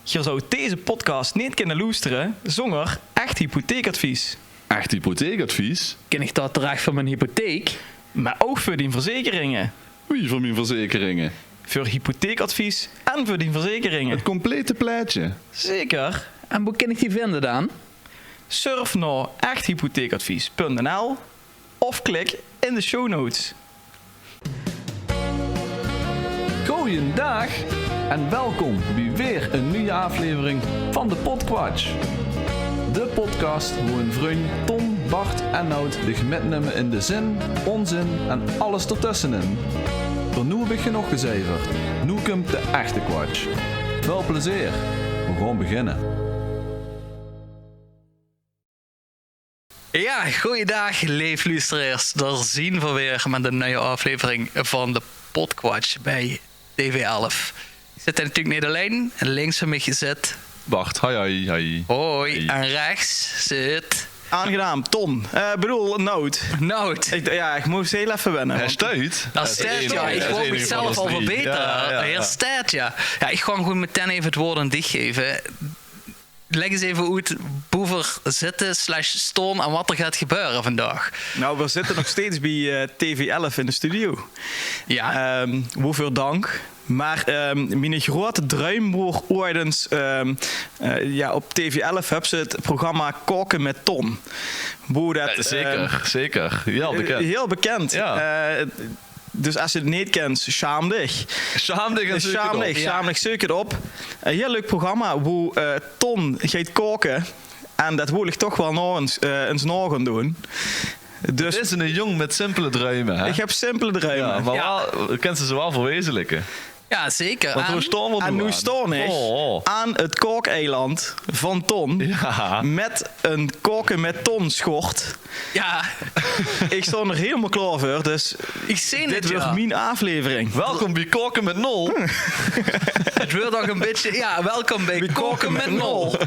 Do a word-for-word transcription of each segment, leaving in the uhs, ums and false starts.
Geer zouw deze podcast neet kinne loestere zónger Echt Hypotheekadvies. Echt Hypotheekadvies? Kin ich dao terech veur mien hypotheek? Mer ouch veur dien verzekeringe. Wie veur mien verzekeringe? Veur hypotheekadvies en veur dien verzekeringe. Het complete plaetje. Zeker. En boe kin ich die vinde daan? Surf nao echthypotheekadvies punt n l of klik in de shownotes. Goojendaag en welkom bie weer 'n nuje aaflevering van de Podquatsch. De podcast boe mien vrunj Ton, Bart en Nout dich mitnumme in de zin, ónzin en alles d'rtössenin. Veur noe höb ich genóg gezeiverd. Noe kump de echte quatsch. Väöl plezeer. Veer gaon beginne. Jao, goojendaag, leef loesteraars. Dao zien v'r weer mit 'n nuje aaflevering van de Podquatsch bie T V elf. Ich zit hei natuurlik neet allein. Links van mich zit Bart, hoi, hoi, hoi. Hoi. Hoi. En rechs zit... Aangenaam, Ton. Eh, bedoel, Nout. Nout. Ich, jao, ich mós hiel effe wenne, want... Hae steit. Hae steit, jao. Ich wól mich zelf al verbetere. Jao, jao, jao. Hae steit, jao. Jao, ich gaon gewoen metein effe 't woord aan dich geve. Lègk ins effe oet boe v'r zitte slash staon en wat d'r geit gebeure vandaag. Nou, v'r zitte nog steeds bie, eh, T V elf in de studio. Jao. Ehm, woeveurdank. Mer, ehm, miene groete druim woor oeats, ehm, eh, jao, op T V elf höbs se 't programma Kaoke mit Ton. Boe det, jao, zeker, ehm, zeker. Hiel bekènd. Hiel bekènd. Jao. Eh, Dus es se 't neet kins, sjaam dich. Sjaam dich en zeuk 't op. Sjaam dich, zeuk 't op. Ein hiel leuk programma boe, eh, Ton geit kaoke. En det wól ich toch waal nog ins, eh, ins nao gaon doon. Dus 't is eine jóng mit simpele druime, hè? Ich höb simpele druime. Jao, mer waal, kins se ze waal verwezenlike. Jao, zeker. Want noe staon v'r, en noe staon ich aan 't kaokeiland van Ton mit ein Kaoke mit Ton sjort. Jao. Ich staon d'r hielemaol klaor veur, dus dit wuuert mien aaflevering. Welkom bie Kaoke mit Nol. 't Wuuert ouch ein bietje, jao, welkom bie Kaoke mit Nol.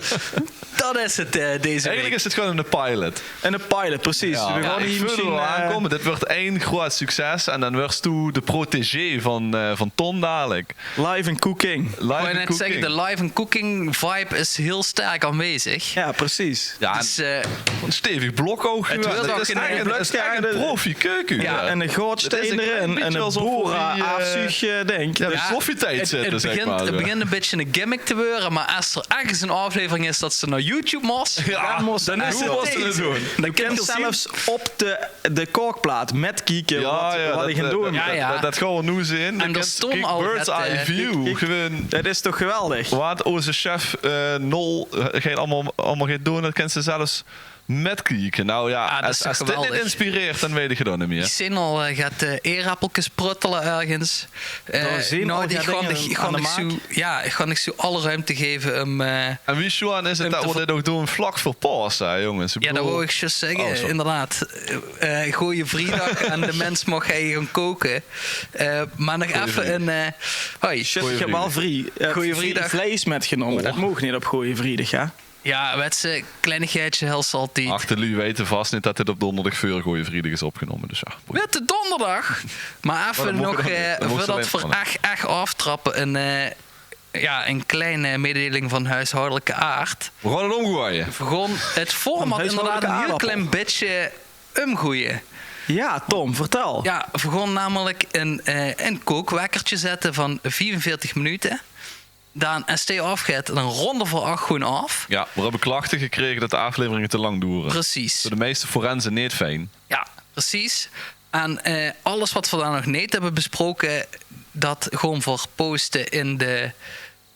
Det is 't, eh, deze waek. Eigelik is 't gewoen eine pilot. Eine pilot, precies. Jao. V'r gaon hie mesjiens, eh, aankómme. Dit wuuert ein groeat succes en dan wuuers doe de protégé van, eh, van Ton dalik. Live in cooking. Live in cooking. Ich wou net zègke, de live in cooking vibe is hiel sterk aanwezig. Jao, precies. Jao, dus, eh, ein stevig blok ouch. 't Wuuert ouch ein, ein profi keuke. Jao, en ein groot stein d'rin en ein boera-aafzuug, eh, dink. Jao, dus koffietied zitte, zègk mer. 't Begint ein bietje ein gimmick te weure, mer es d'r örges ein aaflevering is det se nao YouTube mós, dan is 't dit. Dan kins se zelfs op de de kaokplaat mit kieke wat, jao, wat ich gaon doon. Det, det gaon v'r noe zeen. En dao stóng al bird's eye view. Gewoen. Det is toch geweldig? Wat ózze chef, eh, Nol, eh, geit allemaol, allemaol geit doon, det kins se zelfs mit kieke. Nou jao, es, es dit neet inspireert, dan weit ich 't ouch neet mieë. Ich zeen al, eh, get, eh, eerappelkes pruttele örges. Eh, nou, ich gaon dich, ich gaon dich zoe, jao, ich gaon dich zoe alle ruimte geve um, eh, en wie sjoean is 't det v'r dit ouch doon vlak veur Paose, hè, jónges? Jao, det wou ich zjus zègke, inderdaad. Eh, Gooje Vriedag en de mins maag hie gaon kaoke. Eh, mer nog effe ein, eh, hoi. Zjus, ich höb waal vrie, eh, vrie vleis mitgenómme. Det maag neet op Gooje Vriedag, hè? Jao, wèts se, kleinigheidje hèls se altied. Ach, de luuj weite vas neet det dit op donderdig veur Gooje Vriedag is opgenómme, dus jao. Witte donderdag! Mer effe nog, eh, veurdet v'r ech, ech aaftrappe, ein, eh, jao, ein klein, eh, mededeling van hoeshaodelike aard. V'r gaon 't umgoeie. V'r gaon 't format inderdaad ein hiel klein bietje umgoeie. Jao, Tom, vertèl. Jao, v'r gaon namelik ein, eh, ein kookwekkertje zètte van viefenveertig minute. Dan, es dae aafgeit, dan rónde v'r ach gewoen aaf. Jao, v'r höbbe klachte gekrege det de aafleveringe te lang doere. Precies. Veur de meiste forense neet fijn. Jao, precies. En, eh, alles wat v'r dan nog neet höbbe besproke, det gaon v'r poste in de,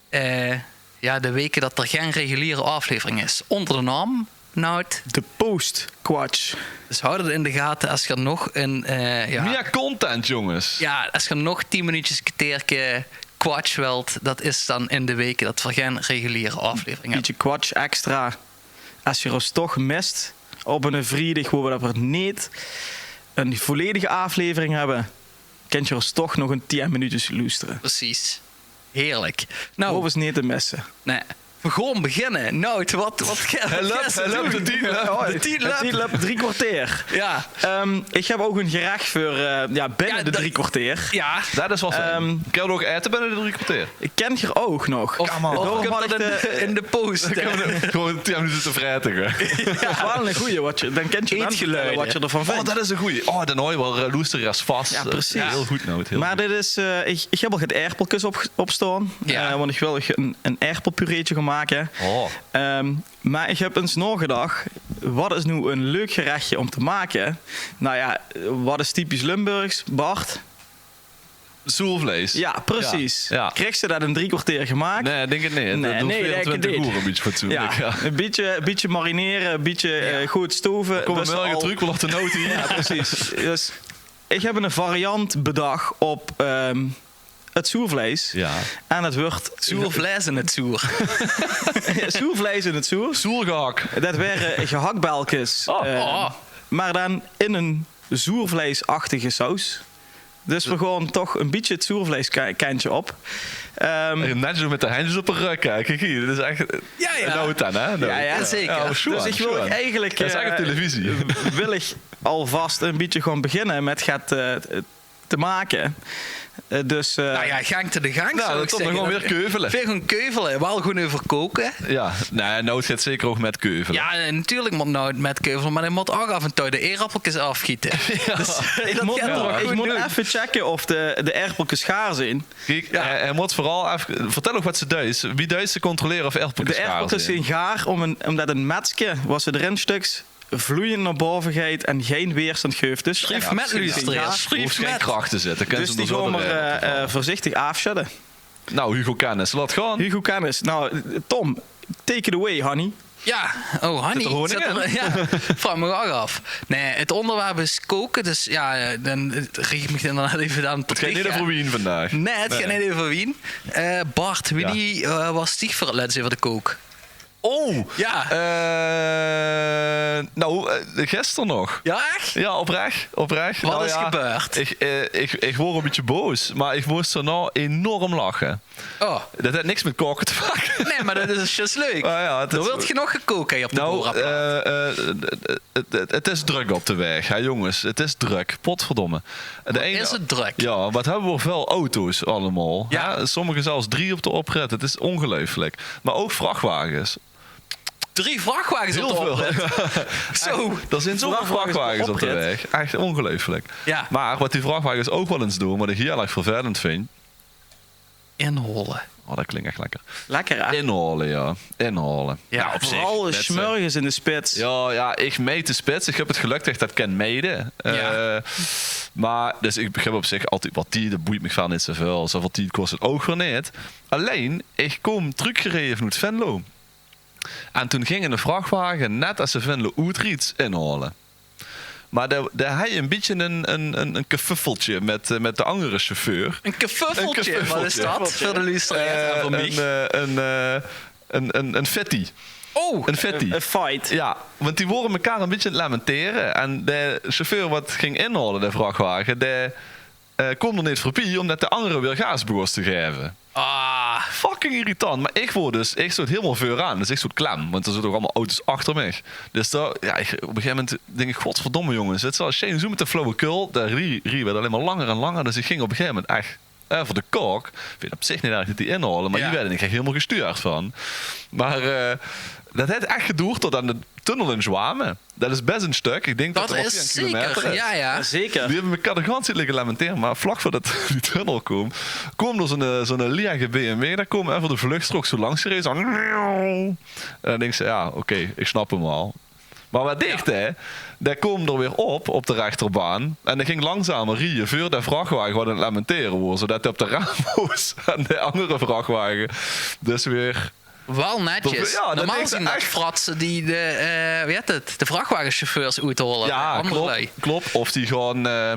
eh, jao, de weke det d'r gein reguliere aaflevering is. Ónger de naam, Nout? De Post-Quatsch. Dus haoj det in de gate es geer nog ein, eh, jao. Mieë content, jónges. Jao, es geer nog tien minuutjes, kerteerke quatsch wèlt, det is dan in de weke det v'r gein reguliere aaflevering höbbe. Bietje quatsch extra. Es geer ós toch mist op eine vriedag, wo v'r det v'r neet ein volledige aaflevering höbbe, kènt geer ós toch nog ein tien minuutjes loestere. Precies. Heerlik. Nou. Hoof ós neet te misse. Nae. Gewoon beginne. Nout, wat, wat ge- wat geis se doen? De tied löp. De tied löp. Drie kwarteer. Ja. Ehm, ich höb ouch ein gerech veur, eh, ja, binne de drie kwarteer. Ja. Det is waal fijn. Ehm, kins se ouch aete binne de drie kwarteer? Kins se ouch nog. Of, of kins se det in de, in de pauze? Gewoon tien minute te vraete. Det is waal ein goeie, wat se, dan kins se dan vertèlle wat se d'rvan vinjs. Oh, det is ein goeie. Oh, dan huuers se waal, eh, loesteraars vas. Ja, precies. Hiel good, Nout, hiel good. Mer dit is, eh, ich, ich höb al get aerpelkes op, opstaon. Ja. Eh, want ich wil ein, ein aerpelpureetje gaon make. Oh. Ehm, mer ich höb ins naogedach, wat is noe ein leuk gerechje óm te make? Nou ja, wat is typisch Limburgs, Bart? Zoervleis. Ja, precies. Ja. Kriegs se det in drie kwarteer gemaak? Nae, dink 't neet. Nae, det doert veerentwintig oer, ein bietje fatsoenlik. Ja. Ein bietje, ein bietje marinere, ein bietje, eh, good stove. Kómme v'r morge trök, waal op de noot hie. Ja, precies. Dus ich höb ein variant bedach op, ehm, 't zoervleis. Ja. En det wuuert zoervleis in 't zoer. Zoervleis in 't zoer. Zoergehak. Det waere gehaktbelkes, oh, eh, mer dan in ein zoervleisachtige saus. Dus v'r gaon toch ein bietje 't zoervleiskentje op. Ehm, en net zo mit de hendjes op de rök, hè. Kiek hie, dit is ech, ja, ja, ein Nout dan, hè? Ja, ja, zeker. Ja, sjoon, dus ich wil sjoon. Eigelik, det is ech op, eh, televisie, wil ich alvas ein bietje gaon beginne mit get, eh, te make. Eh, dus, eh, nou ja, gank te de gank, zou ich zègke. Dan kómme v'r gewoon weer keuvele. Weer gaon keuvele, waal gewoon euver koke. Ja, nou ja, Nout geit zeker ouch mit keuvele. Ja, eh, natuurlik mót Nout mit keuvele, mer hae mót ouch aaf en toe de aerpelkes aafgiete. Ja. Dus, eh, ich mót, ich mót effe checke of de, de aerpelkes gaar zeen. Kiek, hae, hae mót veural effe, vertèl ouch wat se deis. Wie deis se controlere of aerpelkes gaar zeen? De aerpelkes zeen gaar óm ein, ómdet ein metske, wat se d'rin stöks, vloeiend nao bove geit en gein weerstand geuf. Dus sjrief mit, loesteraars. Sjrief mit. Hoofs gein krach te zitte. Dus die gaon v'r, eh, veurzichtig aafsjödde. Nou, Hugo Kennis, laot gaon. Hugo Kennis. Nou, Tom, take it away, honey. Ja, oh, honey. Zit d'r honing in? Ja, vraog mich ouch aaf. Nae, 't óngerwerp is koke, dus ja, eh, dan riech ich mich inderdaad effe aan tot dich, hè. 't Geit neet euver wien vandaag. Nae, 't geit neet euver wien. Eh, Bart, wienie, eh, waas dich veur 't lèts effe de kook? Oh! Ja. Eh, nou, eh, gister nog. Ja, ech? Ja, oprech, oprech. Wat is gebeurd? Ich, eh, ich, ich woor ein bietje boos, mer ich mós daonao enorm lache. Oh. Det haet niks mit kaoke te make. Nae, mer det is zjus leuk. Mer ja, 't is, d'r wuuert genóg gekook, hè, op de boerapparaat. Nou, eh, eh, 't, 't, 't is drök op de waeg, hè, jónges. 't Is drök, potverdomme. Wat is 't drök? Ja, wat höbbe v'r väöl auto's allemaol, hè? Ja. Sommige zelfs drie op de oprit. 't Is óngeluifelik. Mer ouch vrachwages. Drie vrachwages op de oprit? Hiel väöl. Zo. D'r zeen zoveel vrachwages op de waeg. Ech óngeluifelik. Ja. Mer wat die vrachwages ouch waal ins doon, wat ich hiel erg vervelend vinj. Inhaole. Oh, det klink ech lekker. Lekker, hè? Inhaole, ja. Inhaole. Ja, op zich, veural 's mörges in de spits. Ja, ja, ich mijd de spits. Ich höb 't gelök det ich det kin mijde. Ja. Eh, mer, dus ich, ich höb op zich altied waal tied, det boeit mich verder neet zoväöl. Zoväöl tied kos 't ouch weer neet. Allein, ich kóm trökgereje vanoet Venlo. En toen ging eine vrachwage, net es se Venlo oetrieds, inhaole. Mer dae, dae haw ein bietje ein, ein, ein, ein kefuffeltje mit, eh, mit de angere chauffeur. Ein kefuffeltje? Ein kefuffeltje. Wat is dat veur de loesteraars en veur mich? Eh, ein, eh, ein, eh, ein, ein, ein fitty. Oh! Ein fitty. Ein fight. Ja, want die wore mekaar ein bietje aan 't lamentere. En de chauffeur wat ging inhaole, de vrachwage, dae eh, kóm d'r neet veurbie, ómdet de angere weer gaas begós te gaeve. Ah. Fucking irritant. Mer ich woor dus, ich zoot hielemaol veuraan, dus ich zoot klem, want d'r zote ouch allemaol auto's achter mich. Dus dao, ja, ich, op ein gegaeve moment dink ich: "Godverdomme, jónges, 't is al sjein zoe mit de flauwekul." De rie, rie woort allein mer langer en langer, dus ich ging op ein gegaeve moment ech, eh, veur de kaok. Ich vinj 't op zich neet erg det die inhaole, mer hie woort ich ech hielemaol gestuurd van. Mer, eh, det haet ech gedoerd tot aan de tunnel in Zjwame. Det is bès ein stök. Ich dink det 't waal tieën kilometer is. Ja, ja. Zeker. Die höbbe mekaar de ganse tied ligke lamentere, mer vlak veurdet die tunnel koom, koom d'r zoe'n, eh, zoe'n liege B M W, dae koom effe de vluchtstrook zoe langs gerede, zoe. En dan dinks se: ja, oké, ich snap 'm waal. Mer wat deeg dae? Dae koom d'r weer op, op de rechterbaan. En dae ging langzamer rieje veur de vrachwage wat aan 't lamentere woor, zoedet dae op de raam mós en de angere vrachwage dus weer Waal netjes. Normaal zeen dat fratse die de, eh, wie hèt 't, de vrachwagechauffeurs oethaole. Ja, klop. Of die gewoon, eh,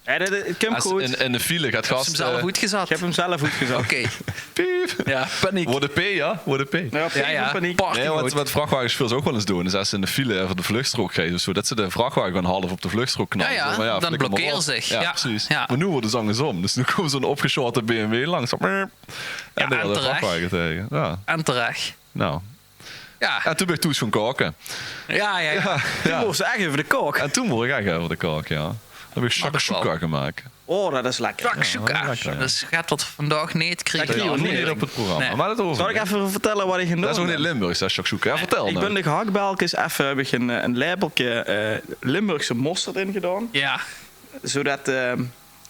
in, in de file gaat gaste. Höbs se 'm zelf oetgezat? Ich höb 'm zelf oetgezat. Oké. Piep. Ja, paniek. Woort 't P, ja? Woort 't P. Ja, ja. Paniek. Nae, wat, wat vrachwagechauffeurs ouch waal ins doon, is es ze in de file euver de vluchtstrook rieje of zoe, dat ze de vrachwage gewoon half op de vluchtstrook knalle. Ja, ja, dan flikker mer op. Dan blokkeert 'r zich. Ja, precies. Ja. Mer noe woort 't dus angersóm. Dus noe kump zoe'n opgesjaote B M W langs. Zo, en de vrachwage taenge. Ja. En terech. Nou. Ja. En toen bin ich thoes gaon kaoke. Ja, ja, ja. Toen moos se ech euver de kaok. En toen moos ich ech euver de kaok, ja. Toen höb ich shakshuka gemaak. Oh, det is lekker. Shakshuka. Ja, lekker, ja. Det is get waat v'r vandaag neet kriege. Det kriege v'r neet op 't programma. Nae. Mer det hoeft neet. Zal ich effe vertelle waat ich gaon doon? Det is ouch neet Limburgs, hè, shakshuka. Ja, vertel. Ich bin de gehaktbelkes effe, höb ich ein, ein laepelke, eh, Limburgse mosterd ingedaon. Ja. Zodet, eh,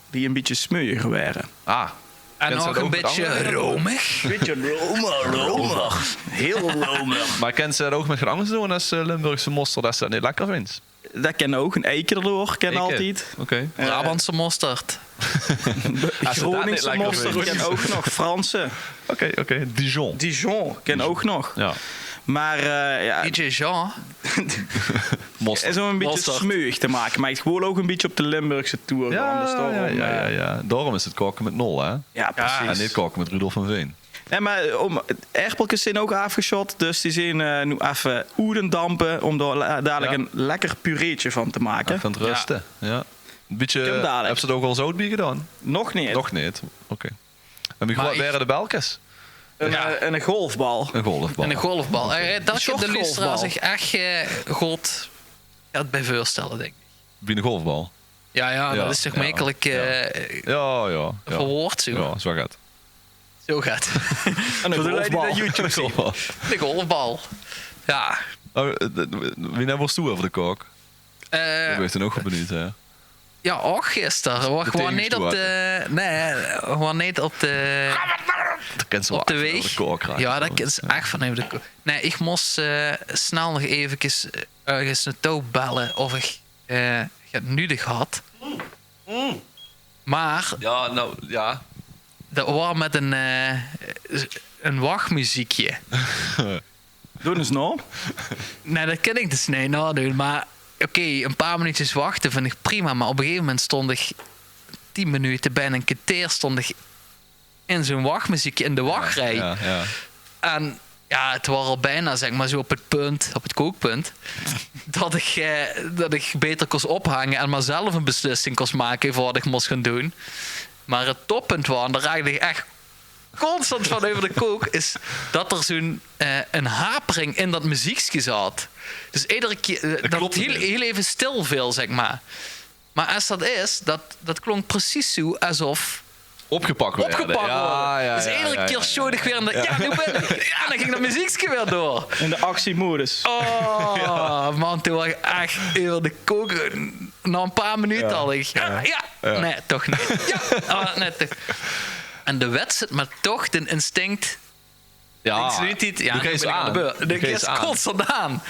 die ein bietje smeuiger waere. Ah. En ouch ein bietje romig. Bietje romig, romig. Hiel romig. Mer kins se det ouch mit get angers doon es, eh, Limburgse mosterd, es se det neet lekker vinjs? Det kin ouch, ein eike d'rdoor kin altied. Oké. Eh, Brabantse mosterd. Groningse mosterd kin ouch nog, Franse. Oké, oké. Dijon. Dijon kin ouch nog. Ja. Mer, eh, ja. D J Jean. Mosterd. Is óm ein bietje smeug te make, mer ich wol ouch ein bietje op de Limburgse toer gaon, dus daorom, ja, ja, eh, ja. Daorom is 't kaoke mit Nol, hè? Ja, precies. En neet kaoke mit Rudolf van Veen. Nae, mer óm, aerpelkes zeen ouch aafgesjot, dus die zeen, eh, noe effe oet 't dampe óm dao la-, dalik ein lekker pureetje van te make. Effe aan 't ruste, ja. Ein bietje, höbs se d'r ouch al zout bie gedaon? Nog neet. Nog neet, oké. En wie groeat waere de belkes? Ein, eh, ein golfbal. Ein golfbal. Ein golfbal. Eh, dao kinne de luisteraars zich ech, eh, good get bie veurstelle, dink ich. Bie ein golfbal? Ja, ja, det is toch mekelik, eh, verwoord, zoe. Ja, zoe get. Zoe get. Veur de lui die YouTube zeen. De golfbal. Ja. Oh, eh, de, de, wienie waors doe euver de kaok? Eh, ich bin ouch waal benuujd, hè. Ja, ouch gister. Waor gewoon neet op de, nae, gewoon neet op de, op de weeg. Ja, det kins se ech van euver de kaok. Nae, ich mós, eh, snel nog efkes, eh, örges naotouw belle of ich, eh, get nudig had. Mer ja, nou, ja. Det waor mit ein, eh, ein wachmuziekje. Doon ins nao. Nae, det kin ich dus neet naodoon. Mer oké, ein paar minuutjes wachte vinj ich prima. Mer op ein gegaeve moment stóng ich tien minute, bienao ein kerteer stóng ich in zoe'n wachmuziekje in de wachrie. Ja, ja. En ja, 't waor al bienao, zègk mer, zoe op 't punt, op 't kookpunt, det ich, eh, det ich beter kós ophange en mer zelf ein beslissing kós make euver waat ich mós gaon doon. Mer 't toppunt waor, en dao raakde ich ech constant van euver de kook, is det d'r zoe'n, eh, ein hapering in det meziekske zaot. Dus edere kier, eh, det 't hiel, hiel effe stil veel, zègk mer. Mer es det is, det, det klonk precies zoe esof opgepak waerde. Ja, ja, ja. Dus edere kier sjoot ich weer in de, ja, noe bin ich. Ja, dan ging det meziekske weer door. In de actiemodus. Oh, man, toen waor ich ech euver de kook. Nao ein paar minute al. Ich, ja, ja. Nae, toch neet. Ja, oh, nae, toch. En de wèts 't, mer toch, d'n instinct. Ja, doe geis aan. Doe geis constant aan.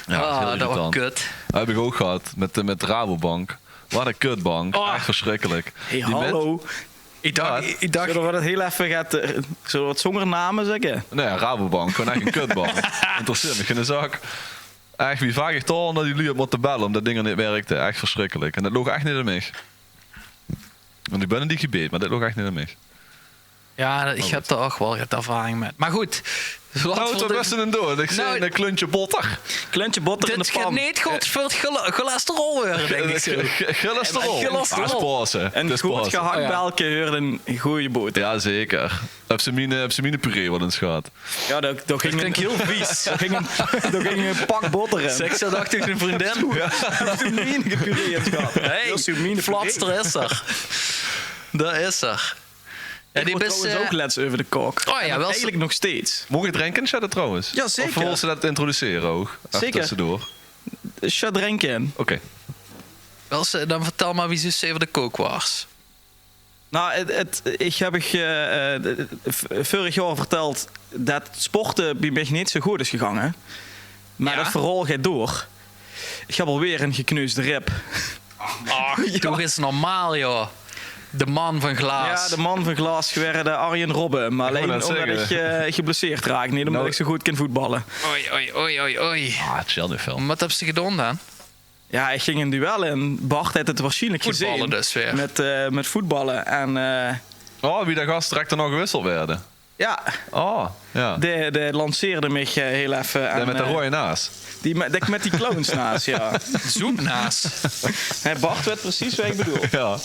Ja, det is hiel irritant. Det waor kut. Det höb ich ouch gehad mit de, mit Rabobank. Waat ein kutbank. Oh. Ech versjrikkelik. Hey, hallo. Ich dach, ich dach, zölle v'r det hiel effe gaon, eh, zölle v'r 't zónger name zègke? Nae, Rabobank, gewoon ech ein kutbank. Interesseert mich geine zak. Ech, wie vaak ich dao nao die luuj höb mótte belle ómdet dinger neet wirkde. Ech versjrikkelik. En det loog ech neet aan mich. Want ich bin in die gebeed, mer det loog ech neet aan mich. Ja, ich höb dao ouch waal get ervaring mit. Mer good. Laot v'r bès ein doon. Ich zeen ein kluntje botter. Kluntje botter in de pan. Dit geit neet good veur 't chole-, cholesterol waere, dink ich zoe. Cholesterol. Cholesterol. Ah, is pauze. Ein good gehaktbelke huurt ein gooj boter. Ja, zeker. Höbs se miene, eh, höbs se miene puree waal ins gehad? Ja, det, det ging hiel vies. Det ging ein, det ging ein pak botter in. Seks, det dach ich, ein vriendin. Ja. Höbs se miene puree ins gehad? Hey, flats, dao is 'r. Dao is 'r. Ja, ich waor trouwens ouch lèts euver de kaok. Oh ja, eigelik nog steeds. Maag ich drinke, Sjatte, trouwens? Ja, zeker. Of wils se det introducere ouch? Zeker. Tussendoor. Sjatte, drinke. Oké. Wils se, dan vertèl mer wie se euver de kaok waors. Nou, 't, 't, ich höb, ich, eh, eh, v-, veurig jaor vertèld det sporte bie mich neet zoe good is gegange. Mer det verhaol geit door. Ich höb alweer ein gekneusde rib. Ach, doe ins normaal, joh. De man van glaas. Ja, de man van glaas gewaerde Arjen Robben. Mer allein ómdet ich, eh, geblesseerd raak. Neet ómdet ich zoe good kin voetballe. Oei, oei, oei, oei, oei. Ah, 't sjeelt neet väöl. Waat höbs se gedaon dan? Ja, ich ging ein duel in. Bart haet 't waarsjienlik gezeen. Voetballe dus weer. Mit, eh, mit voetballe. En, eh, oh, wie dae gas direk daonao gewisseld waerde. Ja. Oh, ja. Dae, dae lanceerde mich, eh, hiel effe. Dae mit de roeje naas. Die mit, dae mit die clownsnaas, ja. Zoepnaas. Hè, Bart weit precies wae ich bedoel. Ja.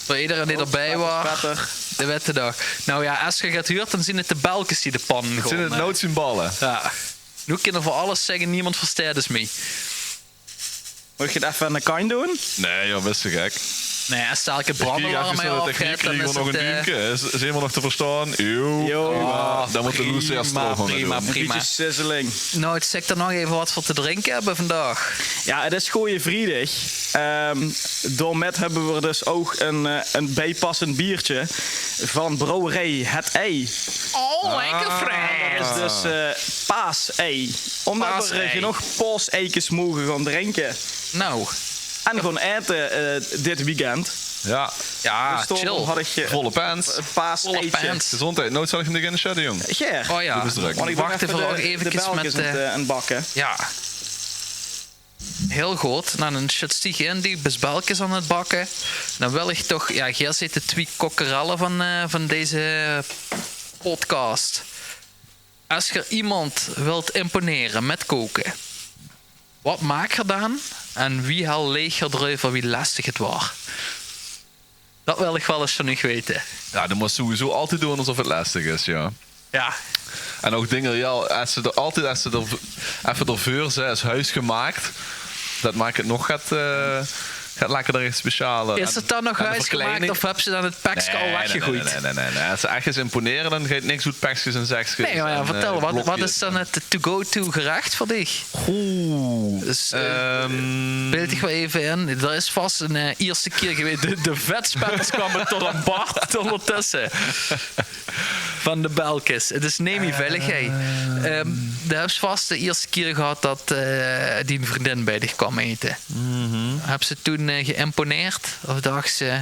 Veur ederein dee d'r bie waor, de wètte daag. Noe jao, es geer 't huurt, dan zien 't de belkes die de pan in gaon. 't Zien 't noe zien balle. Jao. Noe kinne v'r alles zègke, niemes versteit us mie. Mót ich 't effe aan de kantj doon? Nae, joh, bis se gek? Nae, es dalik 't brandalarm mei aafgeit, dan is 't, eh, nog ein duumke. Is, is hielemaol nog te verstaon? Joh. Jao, dan mót de loesteraars 't ouch gaon doon. Prima, prima. Noe, zèk dan nog effe waat v'r te drinke höbbe vandaag. Jao, 't is Gooje Vriedig. Ehm, daomèt höbbe v'r dus ouch ein, eh, ein biepassend biertje van brouwerij Het Ei. Oh, lekker fris. Dat is dus, eh, paasei. Omdat v'r, eh, genóg paaseikes moge gaon drinke. Noe. En gaon aete, eh, dit weekend. Jao. Jao, dus daorum had ich, eh, volle pens. Gezóndheid. Noe zal ich 'm d'r geine sjèdde, jóng. Gaer. Oh jao. Wach effe, de belkes aan 't, eh, aan 't bakke. Jao. Hiel good. Noe, dan sjèts dich in, doe bis belkes aan 't bakke. Dan wil ich toch, jao, geer zeet de twie kokkerelle van, eh, van deze podcast. Es geer emes wilt imponere mèt koke, waat maak geer dan? En wie hel leeg geer d'reuver wie lestig 't waor? Dat wil ich waal ins van uch weite. Jao, dan mós se sowieso altied doon esof 't lestig is, jao. Jao. En ouch dinger, jao, es se d'r altied, es se d'r v-, effe d'rveur zègks, huisgemaak, dat maak 't nog get, eh, get lekkerder en specialer. Is 't dan nog huisgemaak of höbs se dan 't pekske al weggegoeid? Nae, nae, nae, nae. Es se ech geis imponere, dan geit niks oet pekskes en zekskes. Nae, mer jao, vertèl, waat, waat is dan 't to-go-to-gerech veur dich? Goh. Dus, eh, ehm, beeld dich waal effe in. D'r is vas ein, eh, ierste kier gewaes. De, de vetspetters kómme tot ein bar óngertösse. Van de belkes. 't Is neet mie veilig, hè. Ehm, de höbs vas de ierste kier gehad dat, eh, dien vriendin bie dich kaom aete. Höbs se toen, eh, geïmponeerd? Of dachs se,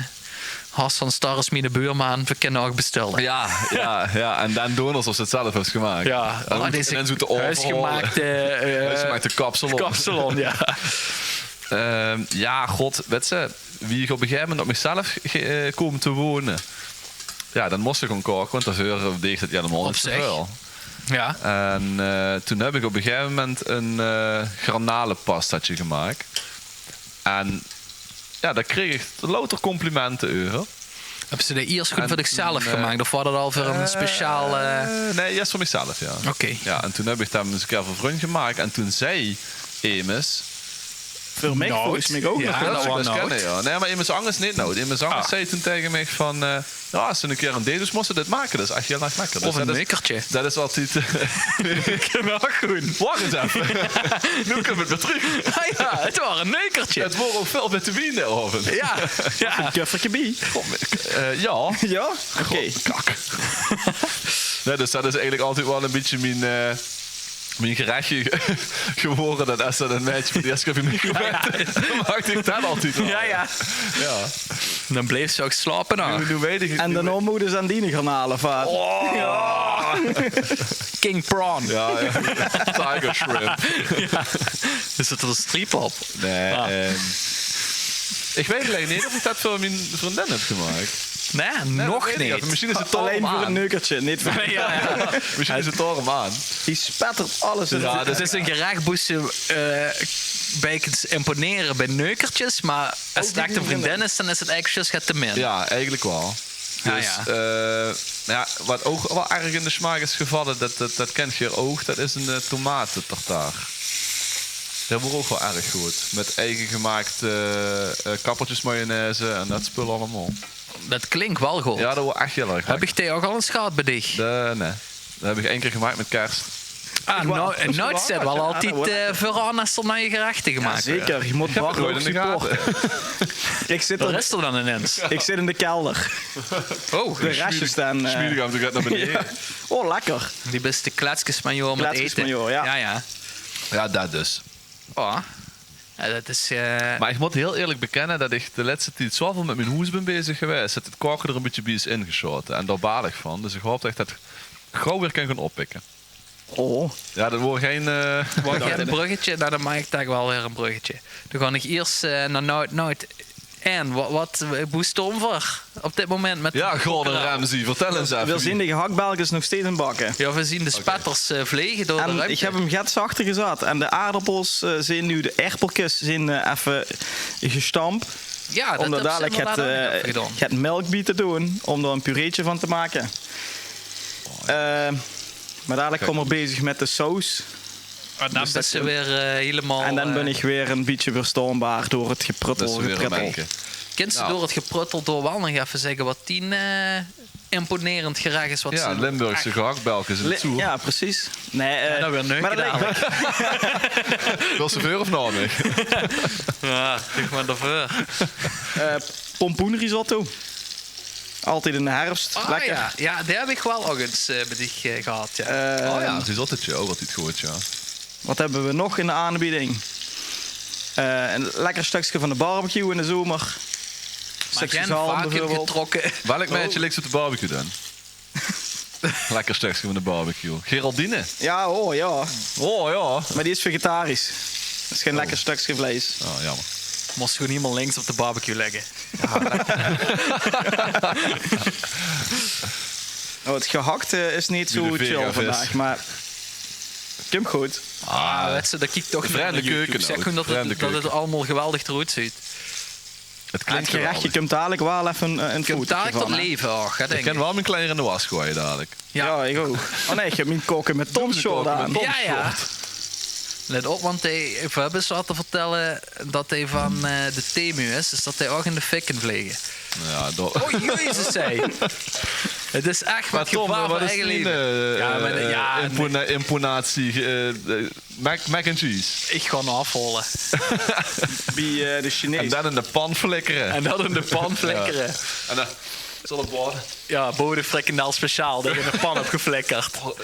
Has van Star is miene buurman, veer kinne ouch bestelle. Jao, jao, jao. En dan doon esof se 't zelf höbs gemaak. Jao, en dan zoe te overhaole. Huisgemaakte, eh, huisgemaakte kapsalon. Kapsalon, jao. Ehm, jao, god, wèts se, wie ich op e gegaeve moment op mezelf ge-, eh, koom te wone, jao, dan mós se gaon kaoke, want daoveur deeg ich 't hielemaol neet zoväöl. Jao. En, eh, toen höb ich op e gegaeve moment e, eh, garnalenpastaatje gemaak. En jao, dao kreeg ich louter complimente euver. Höbs se die iers good veur dichzelf gemaak, of waor dat al veur ein speciaal, eh? Nae, iers veur mezelf, jao. Oké. Jao, en toen höb ich 'm ins ein kier veur vrun gemaak. En toen zag emes... Veur mich volges mich ouch nog. Jao, dat zów bès kènne, jao. Nae, mer emes angers neet, noe. Emes angers zag toen taenge mich van, eh, Jao, es se 'ne kier ein date höbs, mós se dit make. Dat is ech hiel erg lekker. Of ein neukertje. Dat is altied, eh, kènne v'r ouch doon. Wach ins effe. Noe kómme v'r weer trök. Ah jao, 't waor ein neukertje. 't Waor ouch väöl mit de wien dae aovend. Jao, jao. Ein kufferke bie. Goh, eh, jao. Jao? Oké. Goh, kak. Nae, dus dat is eigelik altied waal ein bietje mien, eh, mien gerech ge-, gewore, dat es dan e maedje veur de ierste kier bie mich kump, dan maak ich dat altied waal. Jao, jao. Jao. Dan blijf ze ouch slaope, hè. Noe, noe weit ich 't. En daonao mótte ze aan diene garnalenvaat. Oh. Jao. King prawn. Jao, jao. Tiger shrimp. Jao. Is 't 'ne striep op? Nae, ehm, ich weit allein neet of ich dat veur mien vriendin höb gemaak. Nae, nog neet. Mesjien is 't allein veur 't neukertje, neet veur... Jao, jao. Mesjien is 't daorum aan. Die spettert alles in. Jao, 't is ein gerech boe se, eh, bie kins imponere bie neukertjes, mer es 't ech ein vriendin is, dan is 't eigelik zjus get te min. Jao, eigelik waal. Dus, eh, jao, waat ouch waal erg in de smaak is gevalle, dat, dat, dat kènt geer ouch, dat is ein, eh, tomatetartaar. Dat waor ouch waal erg good. Mit eige gemaakte, eh, kappertjesmayonaise en dat spul allemaol. Dat klink waal good. Jao, dat waor ech hiel erg lekker. Höb ich die ouch al ins gehad bie dich? Eh, nae. Dat höb ich ein kier gemaak mit kers. Ah, noe, noe zit waal altied, eh, veuraan es 't um nuuj gerechte gemaak weurt. Jao, zeker. Ich mót Bart ouch supporte. Ich zit d'r, ich zit in de kelder. Oh. De restjes staan, eh, smiet ich aaf en toe get nao beneje. Jao. Oh, lekker. Die bis de kletskesmajoor mit aete. Kletskesmajoor, jao. Jao, jao. Jao, dat dus. Oh. Jao, dat is, eh... Mer ich mót hiel ierlik bekènne dat ich de lètste tied zoväöl mit mien hoes bin bezig gewaes, dat 't kaoke d'r e bietje bie is ingesjaote. En dao baal ich van. Dus ich haop dat ich dat gauw weer kan gaon oppikke. Oh. Jao, dat waor gein, eh... Waor gein bruggetje. Noe, dan maak ich dalik waal weer e bruggetje. Dan gaon ich iers, eh, nao Nout Nout. En wa-, wat, boe stoon v'r op dit moment mit... Jao, Gordon Ramsay, vertèl ins effe. Veer zien de gehaktbelkes nog steeds aan 't bakke. Jao, veer zien de spetters, eh, vlege door de ruimte. En ich höb 'm get zachter gezat. En de aerdappels, eh, zien noe, de erpelkes zien, eh, effe gestamp. Ja, det höbbe ze inderdaad ouch nog effe gedaon. Get melk bie te doon, óm dao ein pureetje van te make. Eh, maar dalik kómme we bezig mit de saus. En dan bös se weer, eh, hielemaol, en dan bön ich weer ein bietje verstaonbaar door het gepruttel, gepruttel. Kins se door het gepruttel door waal nog effe zègke waat dien, eh, imponerend gerech is waat ze... Limburgse gehaktbelkes in het zoer. Ja, precies. Nee, eh, dan weer neuke dalik. Wils se veur of nao mich? Ja, doe maar d'rveur. Eh, pompoenrisotto. Altied in de herfs. Lekker. Ja, die höb ich waal ouch ins, eh, bie dich, eh, gehad, ja. Eh, o ja, risottootje, ouch altied good, ja. Waat höbbe we nog in de aanbieding? Eh, ein lekker stökske van de barbecue in de zomer. Stökske zalm bieveurbeeld. Welk meidje liks op de barbecue dan? Lekker stökske van de barbecue. Geraldine? Ja, o ja. O ja. Maar die is vegetarisch. Det is gein lekker stökske vleis. O, jaomer. Mós gewoon hielemaol links op de barbecue ligke. O, het gehakte is neet zo chill vandaag, maar kump good. Ah, wèts se, det kiek toch neet nao YouTube. Zèk gewoon det het allemaol geweldig d'roet zuut. Het gerechje kump dalik waal effe, eh, ein fotootje van, hè? Kump dalik tot leve, och, hè, dink ich. Ich kin waal mien kleier in de was goeaje dalik. Ja, ich ouch. O nee, ich höb mien kokke mit Tom-short aan. Ja, ja. Let op, want hae, we höbbe ins waat te vertèlle det hae van, eh, de Temu is, dus det hae ouch in de fik kin vlege. Ja, det... O jezus, hè. Het is ech... Maar Tom, waat is dien, eh, imponatie, eh, mac, mac and cheese? Ich gaon aafhaole. Bie, eh, de Chinees. En dan in de pan flikkere. En dan in de pan flikkere. En dan zal het worden. Ja, boven de frikandel speciaal, die in de pan höb geflikkerd. O,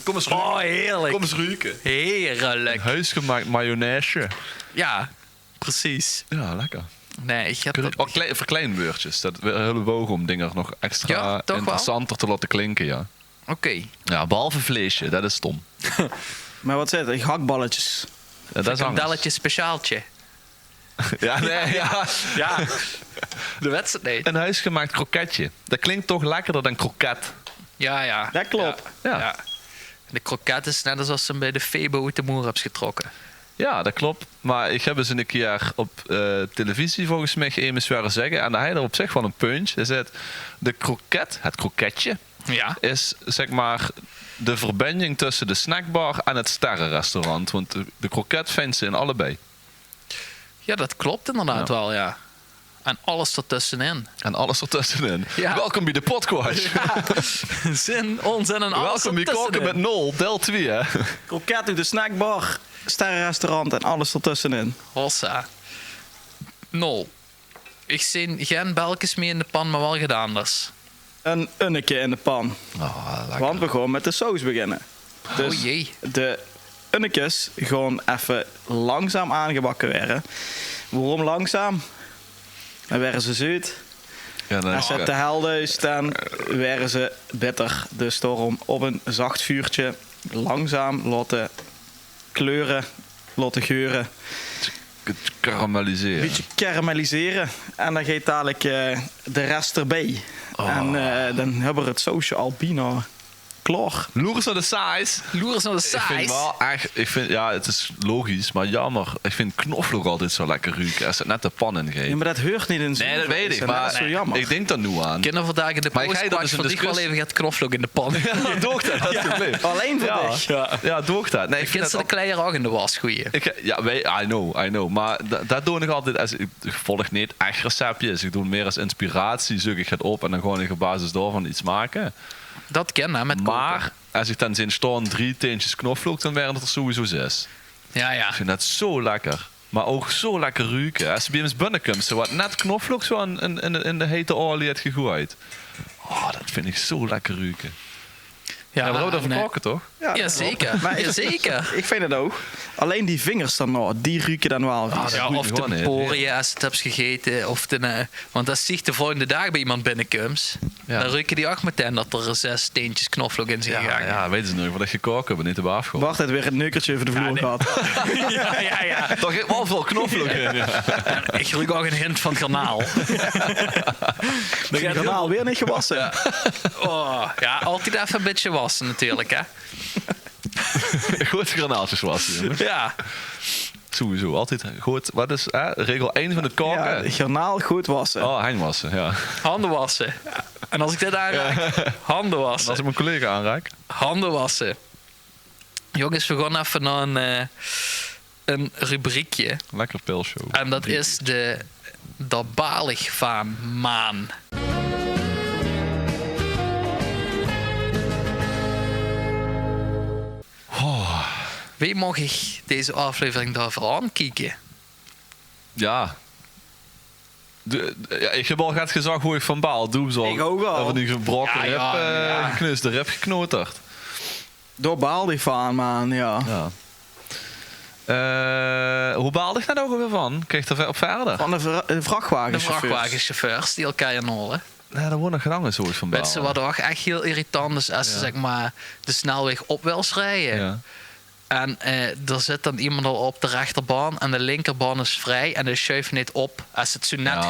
kom ins ruke. O, heerlijk. Kom ins ruke. Heerlijk. Ein huisgemaakt mayonaise. Ja, precies. Ja, lekker. Nee, ich höb... Verkleinwäördjes. Det höbbe we ouch óm dinger nog extra interessanter te laote klinke, ja. Oké. Ja, behalve vleesje, det is stom. Maar waat zaet 'r? Gehaktballetjes. Ja, det is anges. Frikandelletje speciaaltje. Ja, nee, ja. Ja. Det wèts se neet. Ein huisgemaakt kroketje. Det klink toch lekkerder dan kroket. Ja, ja. Det klop. Ja. Ja. De kroket is net es, es se 'm bie de Febo oet de moer höbs getrokke. Ja, det klop. Maar ich höb ins ein kier op, eh, televisie volges mich emes huuere zègke, en dao haet 'r op zich waal ein puntje. Hae zaet, de kroket, het kroketje, is, zeg maar, de verbinjing tösse de snackbar en het sterrenrestaurant. Want de, de kroket vinjs se in allebei. Ja, det klop inderdaad waal, ja. En alles d'rtössenin. En alles d'rtössenin. Ja. Welkom bie de Podquatch. Ja. Zin, onzin en alles d'rtössenin. Welkom bie Kokke mit Nol, deil twieë, hè. Kroket oet de snackbar, sterrenrestaurant en alles d'rtössenin. Hossa. Nol. Ich zeen gein belkes mieë in de pan, maar waal get anders. Ein unneke in de pan. Ah, lekker. Want we gaon mit de saus beginne. Dus de unnekes gaon effe langzaam aangebakke waere. Waorom langzaam? Dan waere ze zeut. Ja, dan... Es se te hel duis, dan waere ze bitter. Dus daorom op ein zacht vuurtje langzaam laote kleure, laote geure. Karamellisere. Bietje karamellisere. En dan geit dalik, eh, de res d'rbie. Oh. En, eh, dan höbbe we het sausje al bienao klaor. Loer ins nao de saus. Loer ins nao de saus. Ich vind waal ech, ich vind, ja, het is logisch, maar jaomer. Ich vind knoflook altied zo lekker ruke es het net de pan in geit. Ja, maar det huuert neet in zo'n... Nee, det weit ich, maar ich dink dao noe aan. Kinne we vandaag in de Podquatch veur dich waal effe get knoflook in de pan? Ja, doog det, alsjeblieft. Allein veur dich. Ja, doog det. Nee, ich vind det... Kins se de kleier ouch in de was goeaje? Ich, ja, wei-, I know, I know. Maar det, det doon ich altied, es, ich volg neet ech receptjes. Ich doon mieë es inspiratie, zeuk ich het op en dan gaon ich op basis daovan iets make. Det kin, hè, mit koke. Maar es ich dan zeen staon drie teentjes knoflook, dan waere het d'r sowieso zes. Ja, ja. Ich vind det zo lekker. Maar ouch zo lekker ruke. Es se bie emes binnekums, zo waat net knoflook zo aan, in, in de, in de heite olie haet gegoeid. Oh, det vind ich zo lekker ruke. Ja, we höbbe het euver koke, toch? Ja, zeker. Maar ich, ich vind het ouch. Allein die vingers dan nog, die ruke dan waal vies. Ah, det ruuk gewoon neet. Ja, of de poriën, es se het höbs gegete, of de, eh, want es se de volgende daag bie emes binnekums, dan ruke die ouch metein det d'r zes teentjes knoflook in zeen gegange. Ja, weite ze nog waat ich gekaok höb en neet höb aafgehaold. Bart haet weer het neukertje euver de vloer gehad. Ja, ja, ja. Dao geit waal väöl knoflook in, ja. Ich ruuk ouch ein hint van garnaal. Garnaal weer neet gewasse. Ja. Oh, ja, altied effe ein bietje wasse natuurlik, hè. Good garnaaltjes wasse, jónges. Ja. Sowieso, altied good. Wat is, hè, regel ein van 't kaoke? Jao, de garnaal good wasse. Oh, henj wasse, jao. Hande wasse. En es ich dit aanraak, hande wasse. Es ich mien collega aanraak. Hande wasse. Jónges, veer gaon effe nao ein, eh, ein rubriekje. Lekker pilsje ouch. En dat is de Dao baal ich vaan, maan. Oh. Wee maag ich deze aflevering daoveur aonkieke? Jao. De, jao, ich höb al get gezag wie ich vaan baal. Doe zal... Ich ouch al. Euver die gebraoke rib, eh, gekneusde rib geknoterd. Dao baal ich vaan, maan, jao. Jao. Eh, boe baalde ich net ouch alweer vaan? Kreeg ich d'r op wiejer? Vaan de vra-, de vrachtwagechauffeurs. De vrachtwagechauffeurs die elkaar inhole. Jao, dao woor nog get angers, zoe get vaan baal. Wèts te wat ouch ech hiel irritant is? Es te, zeg maar, de snelweg op wils rije. Jao. En, eh, dao zit dan emes al op de rechterbaan en de linkerbaan is vrij en dae sjuuf neet op. Es 't zoe net,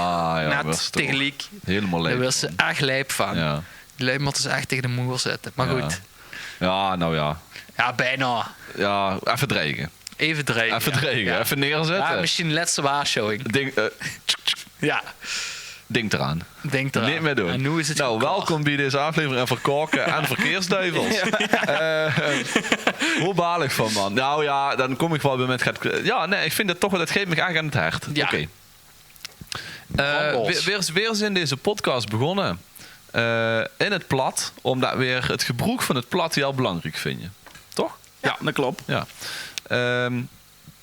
net tegeliek, dao weurs te ech lijp vaan. Jao. Die lui mote dus ech tege de moer zitte. Mer good. Jao, noe jao. Jao, bijna. Jao, effe dreige. Effe dreige. Effe dreige, effe neerzitte. Jao, mesjiens lèste waarsjuwing. Dink, eh, jao. Dink d'raan. Dink d'raan. Neet mie doen. En noe is 't... Noe, welkom bij deze aflevering vaan Verkaoke en Verkeersduivels. Jao. Eh, boe baal ich vaan, maan? Noe jao, daan kom ich wel weer mèt get, jao, nein, ich vind 't toch, dat geit mich ech aon 't hert. Jao. Oké. Eh, veer, veer, veer zien deze podcast begós, eh, in 't plat, umtot veer 't gebroek vaan 't plat hiel belaankriek vinje. Toch? Jao, dat klop. Jao. Ehm,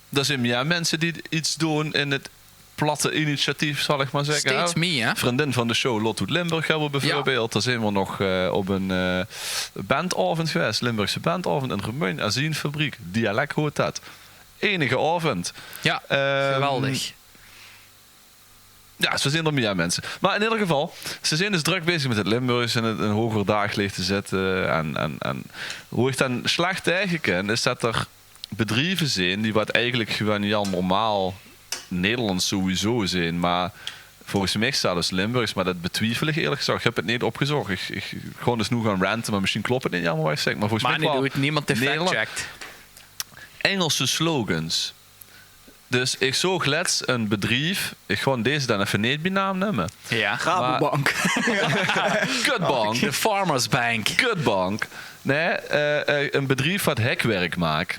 d'r zien mie minse die get doen in 't platte initiatief, zal ich mer zègke, hè? Steeds mie, hè? Vrundin vaan de show Lot oet Limburg höbbe veer beveurbeeld. Dao zien veer nog, eh, op 'n, eh, bandaovend gewees. Limburgse bandaovend in Remunj. Azienfabriek. Dialek hoort dat. Enige aovend. Jao, ehm, geweldig. Jao, ze zien d'r mie minse. Mer in eder geval, ze zien dus drök bezig mèt 't Limburgs in 't, in hoger daagliech te zitte. En, en, en boe ich daan slech tege kin, is tot d'r bedrieve zien die wat eigelek gewoen hiel normaal Nederlands sowieso zien. Mer volges mich zelfs Limburgs, mer dat betwiefel ich ierlek gezag. Ich höb 't neet opgezóch. Ich, ich gaon dus noe goon rante, mer mesjiens klop 't neet hielemaol wat ich zègk. Mer volges mich... Nemes haet 't fact gecheckt. Engelse slogans. Dus ich zoog lèts e bedrief, ich gaon deze daan effe neet bij naam numme. Jao. Rabobank. Kutbank. De Farmers Bank. Kutbank. Nein, eh, eh, e bedrief wat hekwerk maak.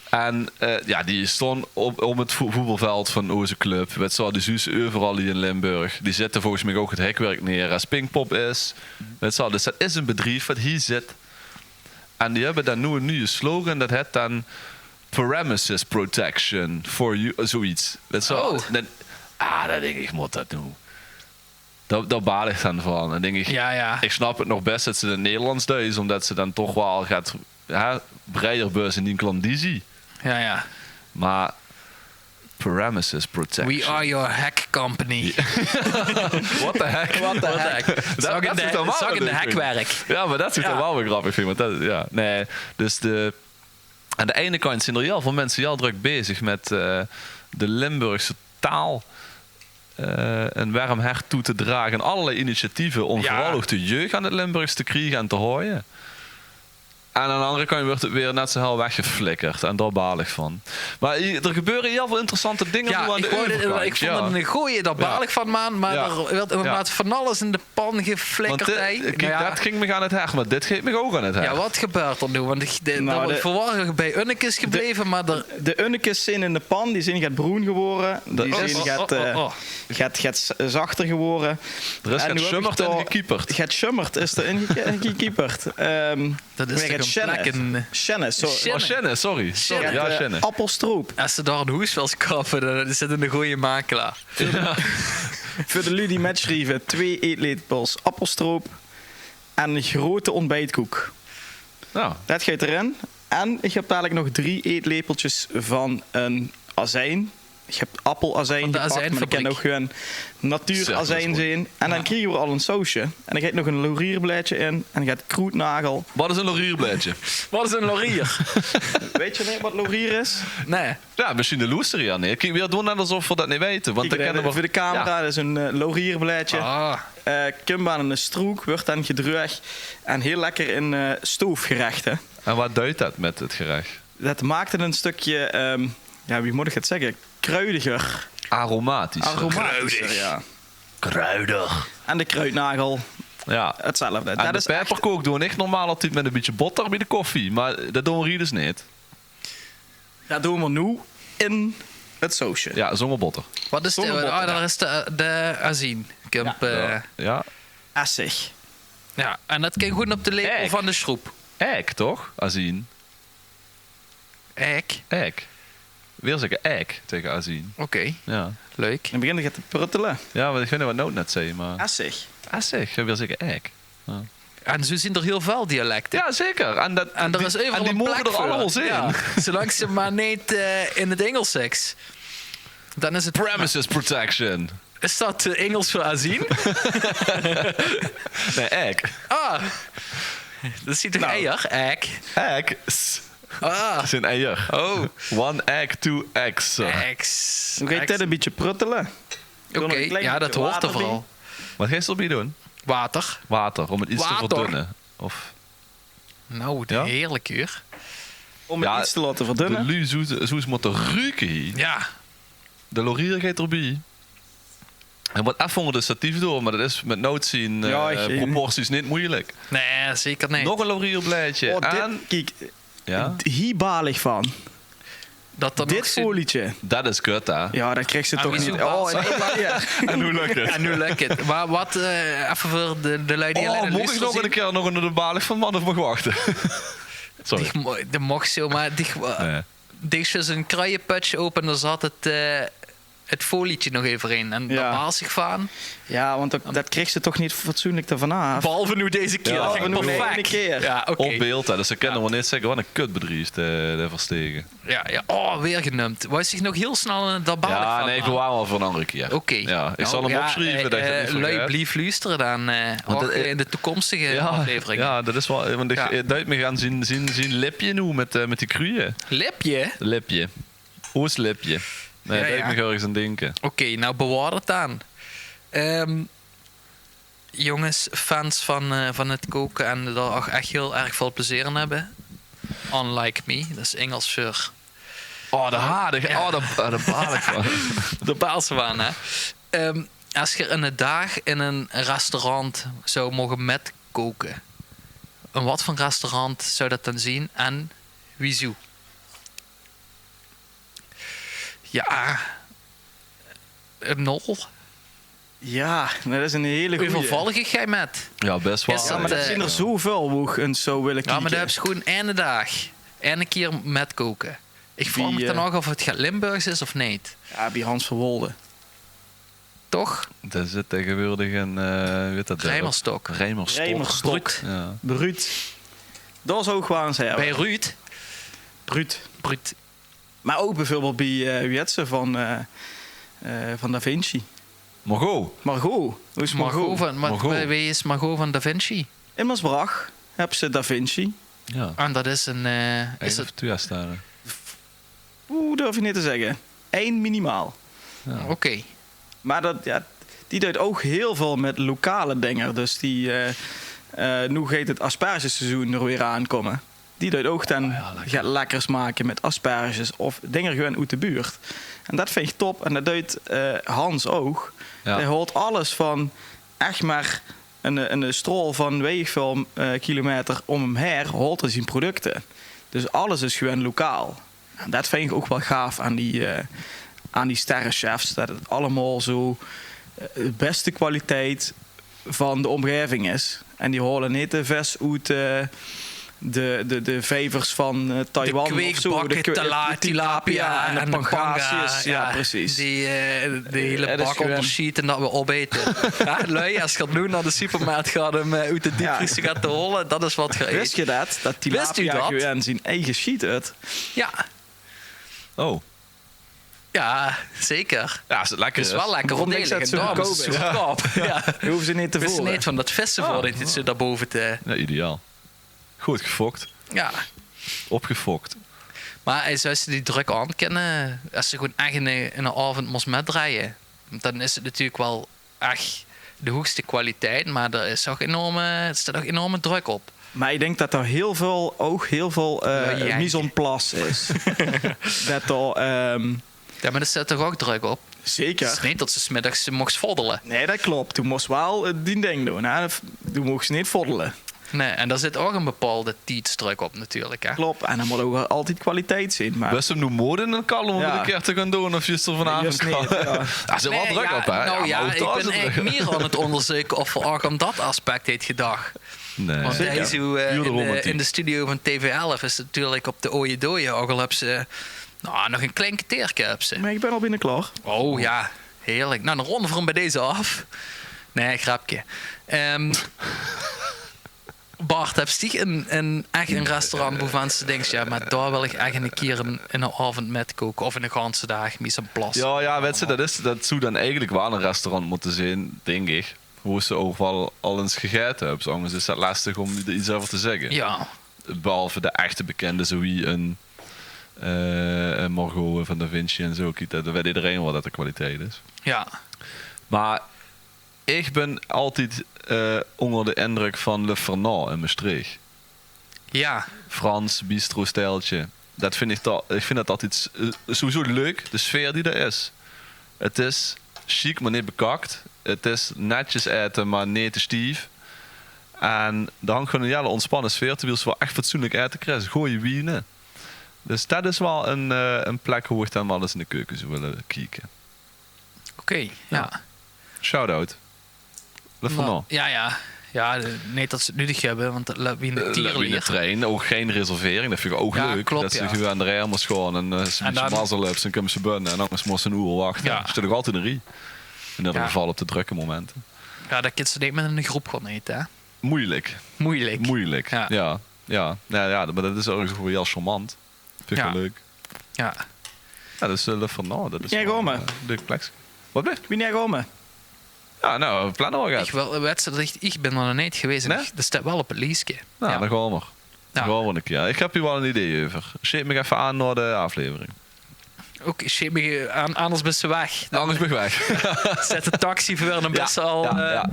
En, eh, jao, die stoon op, op 't voe-, voetbalveld vaan oze club. Wèts te wel, die zuus te euveral hei in Limburg. Die zitte volges mich ouch 't hekwerk neer es Pinkpop is. Wèts te wel, dus dat is e bedrief wat hei zit. En die höbbe daan noe 'ne nuje slogan, dat heet daan Paramesis Protection for You, zoe get. Dat is zoe, ah, dat dink ich, mót dat noe? Dao, dao baal ich daan vaan. Daan dink ich, ich snap 't nog bès tot ze 't in 't Nederlands deje, umtot ze daan toch wel get, hè, breier bös in die klandizie. Jao, jao. Mer Paramesis Protection. We are your hack company. What the heck? What the heck? Dat, dat zit d'r wel in de hekwerk. Jao, mer dat zit d'r wel weer grappig, vind ich, want dat, jao, nein. Dus de, aon de eine kant zien d'r hiel väöl minse hiel drök bezig mèt, eh, de Limburgse taal, eh, e werm hert toe te drage en allerlei initiatieve um veural ouch de jeug aon 't Limburgs te kriege en te haoje. En aon de anger kant weurt 't weer net zoe hel weggeflikkerd. En dao baal ich vaan. Mer d'r gebeure hiel väöl interessante dinger noe aon de euverkant. Jao, ich vónd 't 'ne gooje, dao baal ich vaan, maan. Mer d'r weurt inderdaad vaan alles in de pan geflikkerd, hè. Want, eh, kiek, dat góng mich aon 't hert, mer dit geit mich ouch aon 't hert. Jao, wat gebäört d'r noe? Want ich, de, dat verwaor ich bij Unnekes gebleve, mer d'r... De Unnekes zien in de pan, die zien get broen gewore. Die zien get, eh, get, get zachter gewore. D'r is get sjummerd in gekieperd. Get sjummerd is d'r in geke-, gekieperd. Ehm, dat is toch 'n plek in... Sjenne, sorry. Oh, Sjenne, sorry. Jao, Sjenne. Appelstroop. Es ze dao 'n hoes wèls koupe, daan is 't 'ne gooje makelaar. Veur de luuj die mètsjrieve, twee eetlepels appelstroop en 'ne groete ontbijtkoek. Jao. Dat geit d'rin. En ich höb dalik nog drie eetlepeltjes vaan 'n azijn. Ich höb appelasijn gepak, mer dat kin ouch gewoen natuurazijn zien. En daan kriege veer al e sausje. En d'r geit nog e laurierblaedje in en get kroetnagel. Wat is e laurierblaedje? Wat is e laurier? Wèts te neet wat laurier is? Nein. Jao, mesjiens de loestereer neet. Kiek, veer doen net esof veer dat neet weite, want... Kiek, veur de camera, dat is e, eh, laurierblaedje. Ah. Eh, kump aon 'ne strook, weurt daan gedreug en hiel lekker in, eh, stoofgerechte. En wat deit dat mèt 't gerech? Dat maak 't e stökske, ehm, Ja, wie mót ich 't zègke? Kruidiger. Aromatisch. Aromatischer, ja. Kruidig. En de kruidnagel, Ja. hetzelfde. En Dat de is echt peperkook doon ich normaal altied mit e bietje botter bie de koffie, mer dat doon v'r hie dus neet. Dat doon v'r noe in 't sausje. Ja, zónger botter. Wat is de, Zónger botter, ah, ja. Dat is de, de azien. Kump, Ja. eh, Ja, ja. Essig. Ja, en dat kin good op de lepel Eik. Van de sjroep. Eik, toch? Azien. Eik. Eik. Weer zègke eik tege azien. Oké, Ja. Leuk. Dan begint 't te pruttele. Ja, want ich weit neet wat Nout net zag, mer... Essig. Essig, ja, weer zègke eik. En zo zien d'r hiel väöl dialecte. Ja, zeker. En, dat, En d'r is euveral en die ein moge plek d'r veur. Allemaol zeen. Ja. Zolang ze mer neet eh, in 't Ingels zèks, dan is 't Premises protection. Is dat eh, Ingels veur azien? Nee, eik. Ah, dat zien toch eier? Eik. Eik. S. Ah, Dat zien eier. Oh. One egg, two eggs. Ex. Doe geis dit e bietje pruttele. Oké, ja, dat hoort d'r veural. Wat geis te d'rbie doon? Water. Water, om 't iets te Water. verdunne. Of... Nou, Ja? Heerlijk, huur. Om 't iets te laote verdunne. De luuj zoe, zoe mótte ruke hie. Ja. De laurier geit d'rbie. En wat effe ónger de statief door, mer dat is mit Nout zien eh, Ja, ich- proporties neet meujelik. Nee, zeker neet. Nog e laurierblaedje. Oh, dit, En... Kiek, Ja? Hie baal ich van. Dat dat Dit nog zin- folietje. Dat is kut, hè? Ja, dat krigs te Ah, toch wie neet. zoe baal- Oh, nee, maar ja. En hoe lukt 't? En nu lukt 't. Maar wat, eh even voor de, de lui die Oh, alleen mót ich luisteren nog 'ne zien. Kier nog in de baal van man of mag wachte? Sorry. Die mo- de mocht zomaar. Die, Nee. Dees dus 'n kruiepötsje ope en dao zat 't, eh 't folietje nog euverin. En Ja. Dao baals ich van. Ja, want dat, dat krigs te toch neet fatsoenlik d'rvan aaf. Behalve noe deze kier. Ja. Dat ging Behalve noe perfect. deze kier. Ja, oké. Op beeld, hè. Dus ze kinne waal neet zègke: wat 'n kutbedrief, de, de Verstegen. Ja, ja. Oh, weer genuimd. Wou zich nog hiel snel 'n dabaal Ja, van nee, maken. Bewaar mer veur 'n anger kier. Oké. Ja, ich Nou, zal 'm ja, opsjrieve, eh, dat ich 't eh, neet lui, vergaet. blief luustere dan eh Want ouch het- in de toekomstige Ja, afleveringe. ja, dat is waal, want ich Ja. eh, duit mich aan zien, zien, zien lipje noe mit, eh, mit die kruie. Lipje? Lipje. Oos lipje. Nee, Ja, dat ja. ich mich örges aan dinke. Oké, nou, bewaar 't dan. Ehm, jonges, fans van, eh, van 't koke en dao ouch ech hiel erg väöl plezeer in höbbe. Unlike me, dat is Ingels veur... Oh, de haardig. Ja. Oh, de, oh, de baal ich van. Dao baals se van, hè? Ehm, es geer 'ne daag in 'n restaurant zou moge mitkoke, in wat veur 'n restaurant zou dat dan zien en wiezoe? Ja, 'n Nol. Ja, dat is 'n hele goeie. Euverval ich dich mit? Ja, bes waal. Is Ja, maar dat eh, zien d'r zoeväöl wo ich in zou wille kieke. Ja, maar dan höbs se gewoen eine daag, eine kier mitkoke. Ich vraog mich Wie, dan eh, ouch of 't get Limburgs is of neet. Ja, bie Hans van Wolde. Toch? Dao zit tegenwoordig 'n, eh wie heet dat? Reimerstok. Reimerstok. Reimerstok. Ja. Bruut. Dat zou ich waal ins höbbe. Bie Ruud. Bruut. Bruut. Maar ouch beveurbeeld bie, eh wie heet ze, van, eh, eh, van Da Vinci. Margot. Margot. Wo is Margot? Margot van, maar Margot. wie- wie is Margot van Da Vinci? In Maasbrach höbs se Da Vinci. Ja. En dat is 'n eh Eén is of het, twee stare. Oeh, durf ich neet te zègke. Eén minimaal. Oké. Maar dat, ja, die duit ouch hiel väöl mit lokale dinger. Dus die, eh eh noe geit 't aspergeseizoen d'r weer aankomme. Die duit ouch dan get lekkers make mit asperges of dinger gewoen oet de buurt. En dat vinj ich top. En dat duit eh Hans ouch. Ja. Dae haolt alles van ech maar 'n, 'n straol van weit ich väöl eh kilometer om 'm haer, haolt 'r zien producte. Dus alles is gewoen lokaal. En dat vinj ich ouch waal gaaf aan die, eh aan die sterrechefs. Dat 't allemaol zo eh, de beste kwaliteit van de omgeving is. En die haole neet de vis oet eh, de, de, de vijvers van eh, Taiwan of zo. Kweekbakke, kwe- tala- tilapia en de pangasius. Ja, precies. Die, eh die Eh, hele dat is bak gewoen- óndersjiete en dat we opete. Ja, lui, es geer noe nao de supermarkt gaot um eh, oet de diepvries te gaon te hole, dat is wat geer Wis eet. ge dat? Dat Wist u tilapia dat? gewoen zien eige sjiet eet. Ja, Oh. ja, zeker. Ja, is 't lekker? Is wel lekker Waarom niks voordelig dat en ze daarom is 't goedkoop zo is? goedkoop. Ja. Hoeven ze neet te Wist voeren. neet van dat vissen Ah. Voordelig dit ze daarboven te... Ja, ideaal. Good gefokt. Ja. Opgefokt. Maar eh, zou ze die druk aan kinne, es ze gewoen ech in de, in de aovend mos mitdrejje? Want dan is 't natuurlik wel ech de hoegste kwaliteit, maar d'r is ouch enorme, 't steit ouch enorme druk op. Mer ich dink det d'r hiel väöl, ouch hiel väöl, eh, mise en place is. Det d'r, ehm, Jao, mer dao zit toch ouch drök op? Zeker. 't Is neet det se 's middigs mochs voddele. Nae, det klop. Doe mós waal, eh, dien ding doon, hè. Doe moogs neet voddele. Nae, en dao zit ouch ein bepaalde tiedsdrök op natuurlik, hè. Klop, en d'r mót ouch altied kwaliteit zeen. Mer wis se 'm noe mood in ein kalm óm 't ein kier te gaon doon of juus d'r vanaaf ein kalm? Nae, jao. Dao zit waal drök op, hè. Noe jao, ich bön eigelik mieër aan 't óngerzeuke of v'r ouch aan det aspect höbbe gedach. Nae. Want hie zoe, eh, in de studio van T V elf is 't natuurlik op de Oje Dooje, ouch al höbs se, noe, nog ein klein kerteerke höbs se. Mer ich bön al binne klaor. O jao, heerlik. Noe, dan rónde v'r 'm bie deze aaf. Nae, grepke. Ehm, Bart, höbs dich ein, ein, ech ein restaurant wovan se dinks, jao, mer dao wil ich ech ein kier ein, ein aovend mit koke of eine ganse daag, mise en place? Jao, jao, wits se, det is, det zou dan eigelik waal ein restaurant mótte zeen, dink ich. Wo se ouch waal al ins gegaete höbs. Angers is det lestig óm d'r get euver te zègke. Jao. Behalve de echte bekinde, zowie ein, eh, ein Margot van Da Vinci en zoe. Kiek, det, det weit ederein waal det 't kwaliteit is. Jao. Mer ich bön altied, eh, ónger d'n indrök van Le Fernand in Mestreech. Jao. Frans, bistro-stijltje. Det vinj ich toch, ich vinj det altied, eh, sowieso leuk, de sfeer die d'r is. 't Is sjiek, mer neet bekak. 't Is netjes aete, mer neet te stief. En d'r hingk gewoon 'n hiel óntspanne sfeer, terwiel se waal ech fatsoenlik aete kriegs. Gooj wiene. Dus det is waal 'n, eh, 'n plek wo ich dan waal ins in de keuke zou wille kieke. Oké, jao. Shout-out. Le Fernand. Jao, jao. Jao, neet det ze 't nudig höbbe, want det löp wie 'ne tierenlier. Ouch gein reservering, det vinj ich ouch leuk. Jao, klop, det ze gewoon aan de rij mós gaon en, eh, es se 'n bietje mazzel höbs, dan kums se binne. En angers mós se 'n oer wachte. Jao. Staon nog altied in de rie. In eder geval op de drökke momente. Jao, det kins se neet mit 'n groep gaon aete, hè? Meujelik. Meujelik. Meujelik. Jao. Jao, jao. Jao, mer det is örges ouch waal hiel charmant. Vinj ich waal leuk. Jao. Jao, dus, eh, Le Fernand, det is waal, eh, 'n leuk plekske. Waat blief? Wienie gaon v'r? Jao, noe, v'r planne waal get. Ich wil, wits se det ich, ich bön d'r nog neet gewaes. Nae? Ich, det steit waal op 't lieske. Noe, dan gaon v'r. Jao. Dan gaon v'r 'ne kier. Ich höb hie waal 'n idee euver. Sjeet mich effe aan nao de aaflevering. Oké, sjeet mich aan, angers bös se weg. Angers bön ich weg. Zèt de taxi veur en dan bös se al, eh,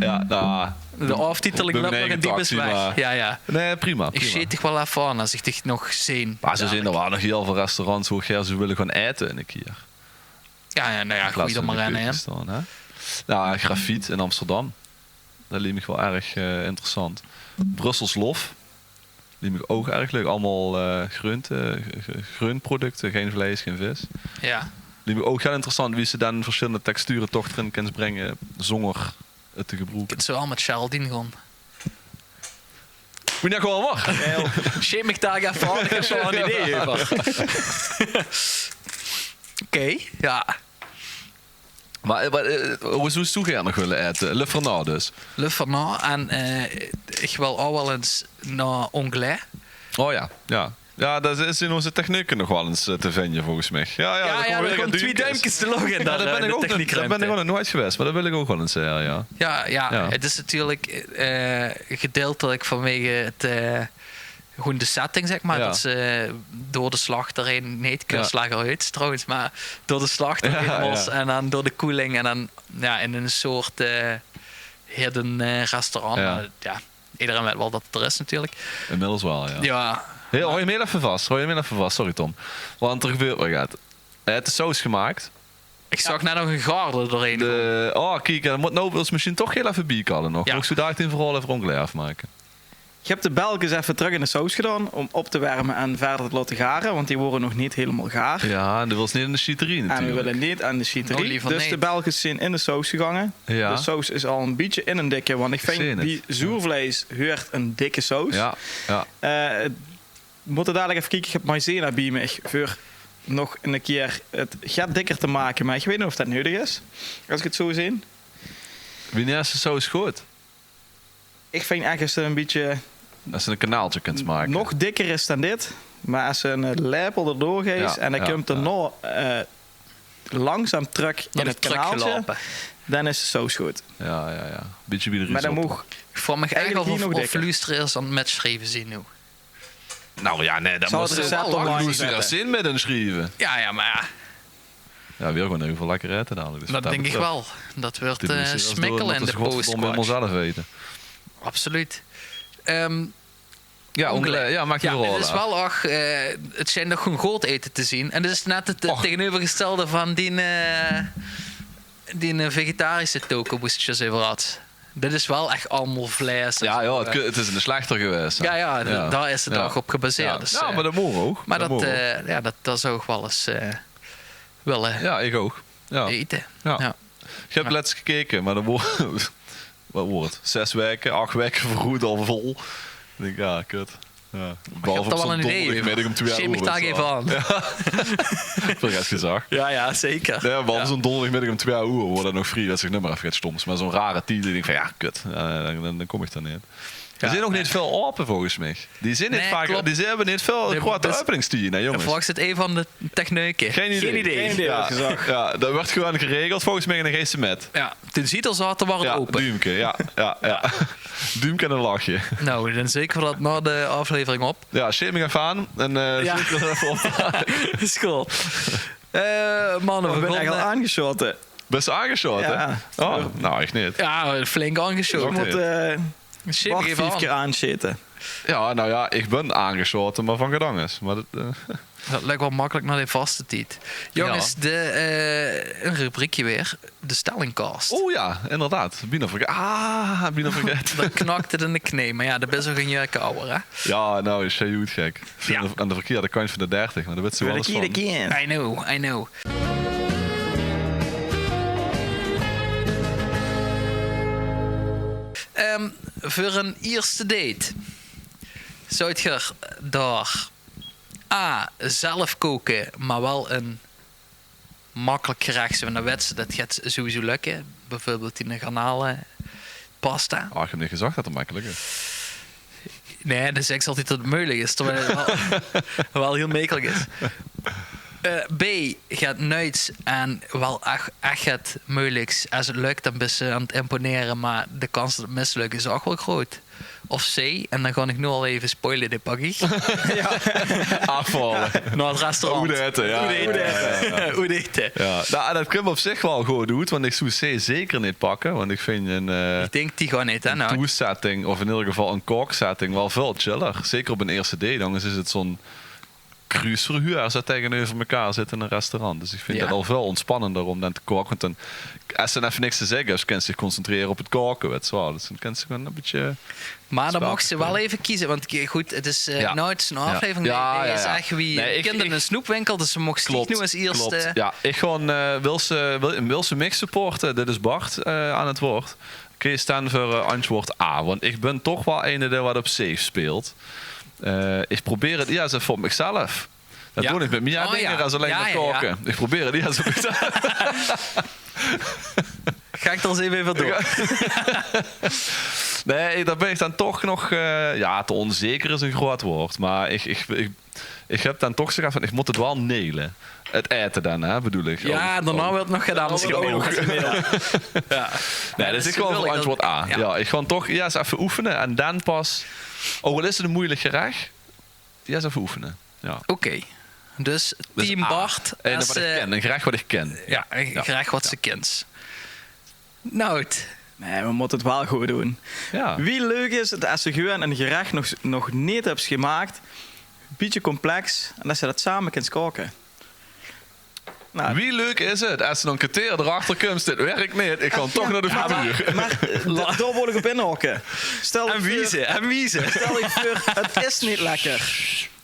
de aoftiteling löp nog en doe bös weg. Jao, jao. Nae, prima, prima. Ich sjeet dich waal effe aan es ich dich nog zeen. Mer dao zeen d'r waal nog hiel väöl restaurants wo ich gaer zou wille gaon aete 'ne kier. Jao, jao, noe jao, goej d'r mer ein, hè. Jao, Grafiet in Amsterdam. Det liek mich waal erg, eh, interessant. Brussels Lof liek mich ouch erg leuk. Allemaol, eh, greunte, eh, ge-, ge-, greunproducte, gein vleis, gein vis. Jao. Liek mich ouch hiel interessant wie se dan versjillende texture toch d'rin kins bringe zónger 't te gebroeke. Kins se waal mit Geraldine gaon. Wienie gaon v'r? Sjeet mich dao effe aan, ich höb waal 'n idee euver. Oké, jao. Mer, eh, mer, eh, wo zóws doe gaer nog wille aete? Le Fernand dus. Le Fernand en, eh, ich wil ouch waal ins nao Anglais. O jao, jao. Jao, dao is in ózze techniek nog waal ins, eh, te vinje, volges mich. Jao, jao, d'r kómme twie duimkes de loch in. Jao, dao bön ich ouch nog noeats gewaes, mer dao wil ich ouch waal ins, eh, jao. Jao, jao, 't is natuurlik, eh, gedeiltelik vanwege 't, eh, gewoon de setting, zeg mer, det se door de slachter heen, neet Kör Slager Huits trouwens, mer door de slachter heen mós en dan door de koeling en dan, jao, in 'n soort, eh, hidden, eh, restaurant. Jao. Mer jao, ederein weit waal det 't d'r is natuurlik. Inmiddels waal, jao. Jao. Hey, haoj 'm hiel effe vas, haoj 'm hiel effe vas. Sorry, Tom. Want d'r gebeurt waal get. Hae haet de saus gemaak. Ich zaog net nog 'n garde d'r doorheen kómme. O, kiek, det mót noe waal mesjien toch hiel effe biekalle nog. Jao. Móch ich zoe daag 'n verhaol euver Anglais aafmake. Ich höb de belkes effe trök in de saus gedaon óm op te werme en wiejer te laote gare, want die wore nog neet hielemaol gaar. Jao, en doe wils neet aan de sjieterie natuurlik. En v'r wille neet aan de sjieterie. Oh, leever neet. Dus de belkes zeen in de saus gegange. Jao. De saus is al e bietje in 'n dikke, want ich vinj, bie zoervleis huuert 'n dikke saus. Jao, jao. Eh, mótte dalik effe kieke, ich höb maïzena bie mich veur nog 'ne kier 't get dikker te make, mer ich weit neet of det neudig is, es ich 't zoe zeen. Wienie is de saus good? Ich vinj eigelik es 't e bietje... Es se 'n kanaaltje kins make. Nog dikker is dan dit, mer es se 'ne lepel d'r door geis en dan kump 'r nog, eh, langzaam trök in 't kanaaltje, dan is de saus good. Jao, jao, jao. Bietje bie de risotto. Mer dan móch... Ich vraog mich eigelik aaf of, of loesteraars aan 't mitsjrieve zeen noe. Noe jao, nae, dan mós se waal loesteraars zeen mit 't sjrieve. Jao, jao, mer jao. Jao, v'r gaon in eder geval lekker aete dalik, dus det dink ich waal. Det weurt, eh, smikkele in de post. Hielemaol zelf weite. Absoluut. Ehm, Ja, ongele- ja, maak die verhaole aaf. Het is wel ach, eh, het sjijnt toch gewoen good ete te zien. En dit is net het, eh, tegeneuvergestelde van die, eh, die, eh, vegetarische toko, boe se 't zjus euver had. Dit is wel ech allemaol vleis en zo, eh. Ja, ja, het is 'ne slechter gewaes, hè. Ja, ja, dao is het ach op gebaseerd. Ja, dus, ja, eh, maar dat moge ouch. Maar dat, eh, ja, dat, dat zou ik wel ens, eh, wille ete. Ja, ik ouch. Ja. Ja. Ik heb lets gekeke, maar dan wo- wat woort het? Zes waeke, ach waeke verroet al vol. Ik denk, ja, kut. Ja. Behalve op zo'n donderdagmiddag um twee oer. Sjeen mich dao eve aan. Veur het gezag. Ja, ja, zeker. Ja, behalve zo'n donderdagmiddag um twee oer, wo dat nog vrie, dat zich nummer aaf get stoms. Maar zo'n rare tied, ik denk van, ja, kut. Ja, dan, dan, dan kom ik dao neet. Die zien nog neet väöl aope, volges mich. Die zien neet vaak, die hebben neet väöl groeate openingstieje, hè, jonges. Vraog het eve aan de techneuke. Geen idee. Geen idee. Ja, ja, dat wordt gewoen geregeld, volges mich, en dan geis se mit. Ja, toen ziet er zaterdag aope. Duumke, ja, ja, ja. Duumke en een lachje. Nou, dan zeker dat na de aflevering op. Ja, sjeen mich eve aan. En, eh, zeker dat eve op. Is cool. Eh, manne, we ben ik al aangesjote. Bes se aangesjote? Ja. Oh, nou, ik neet. Ja, flink aangesjote. Ik moet, eh, wacht, vief keer aansjete. Ja, nou ja, ik ben aangesjote, maar van gedanges. Maar dat, eh, dat lijkt wel makkelijk na de vaste tied. Jonges, de, eh, een rubriekje weer. De stellingcast. Oh ja, inderdaad. Biena verge- ah, biena vergete. Dan knakt het in de knee. Maar ja, dan ben je ook een jurke ouder, hè? Ja, nou, is je goed gek. Ja. Aan de verkeerde kant van de dertig, maar dat weet ze wel eens van. I know, I know. Ehm, veur een eerste date zou ik daar A, zelf koken, maar wel een makkelijk gerecht, zo van, dan wets se, dat gaat sowieso lukken. Bijvoorbeeld die garnalen, pasta. Ah, ik heb niet gezegd dat het makkelijk is. Nee, dus ik zal niet dat het moeilijk is, terwijl het wel, wel heel makkelijk is. Eh, B, gaat nuits en wel echt, echt het moeilijks. Als het lukt, dan ben je aan het imponeren, maar de kans dat het mislukt is ook wel groot. Of C, en dan ga ik nu al even spoilen, die pak ik. Ja. Afvallen. Naar het restaurant. Oede ete, ja. Oede ete. Ja, ja, ja. Oede ete. Ja. Nou, dat kan op zich wel goed doen, want ik zou C zeker niet pakken, want ik vind een, eh, ik denk die gewoon niet, hè, een toesetting, of in ieder geval een kooksetting, wel veel chiller. Zeker op een eerste date, dan is het zo'n cruiseverhuur, als ze tegenover elkaar zitten in een restaurant. Dus ik vind het al veel ontspannender om dan te koken. Want dan, als ze dan even niks te zeggen, dus kan ze zich concentreren op het koken, weet je wel. Dus dan kan ze gewoon een beetje. Maar dan mocht ze wel even kiezen, want goed, het is, eh, nooit zo'n aflevering. Ja, ja, ja. Is echt wie, nee, ik ken een snoepwinkel, dus ze mocht zich nu als eerste. Klopt. Ja, ik gewoon, eh, wil ze, wil, wil ze mich supporten? Dit is Bart, eh, aan het woord. Kies dan veur, eh, antwoord A, want ik ben toch wel een die wat op safe speelt. Eh, ik probeer het eerst even op mezelf. Dat doe ik met meer dingen als alleen maar koken. Ik probeer het eerst op mezelf. Ga ik er eens even door. Nee, daar ben ik dan toch nog, eh, ja, te onzeker is een groot woord. Maar ik, ik, ik, ik heb dan toch zoiets van, ik moet het wel nelen. Het eten dan, hè, bedoel ik. Ja, daarna wordt nog gedaan. Misschien ook nog. Ja. Nee, dat is gewoon voor antwoord A. Ja, ik ga toch eerst even oefenen en dan pas, ook al is het een moeilijk gerecht, eerst even oefenen. Ja. Oké. Dus team Bart. En wat ik ken, een gerecht wat ik ken. Ja, een gerecht wat ze kent. Nout. Nee, we moeten het wel goed doen. Ja. Wie leuk is het als ze gewoon een gerecht nog, nog niet hebt gemaakt, een beetje complex, en dat ze dat samen kunnen koken? Nou. Wie leuk is het als ze dan kwartier erachter komt, dit werkt niet, ik ga toch naar de frituur. Maar, maar, eh, da-, daar wil ik op inhaken. Stel ik voor, en wiezen. Stel ik voor, het is niet lekker.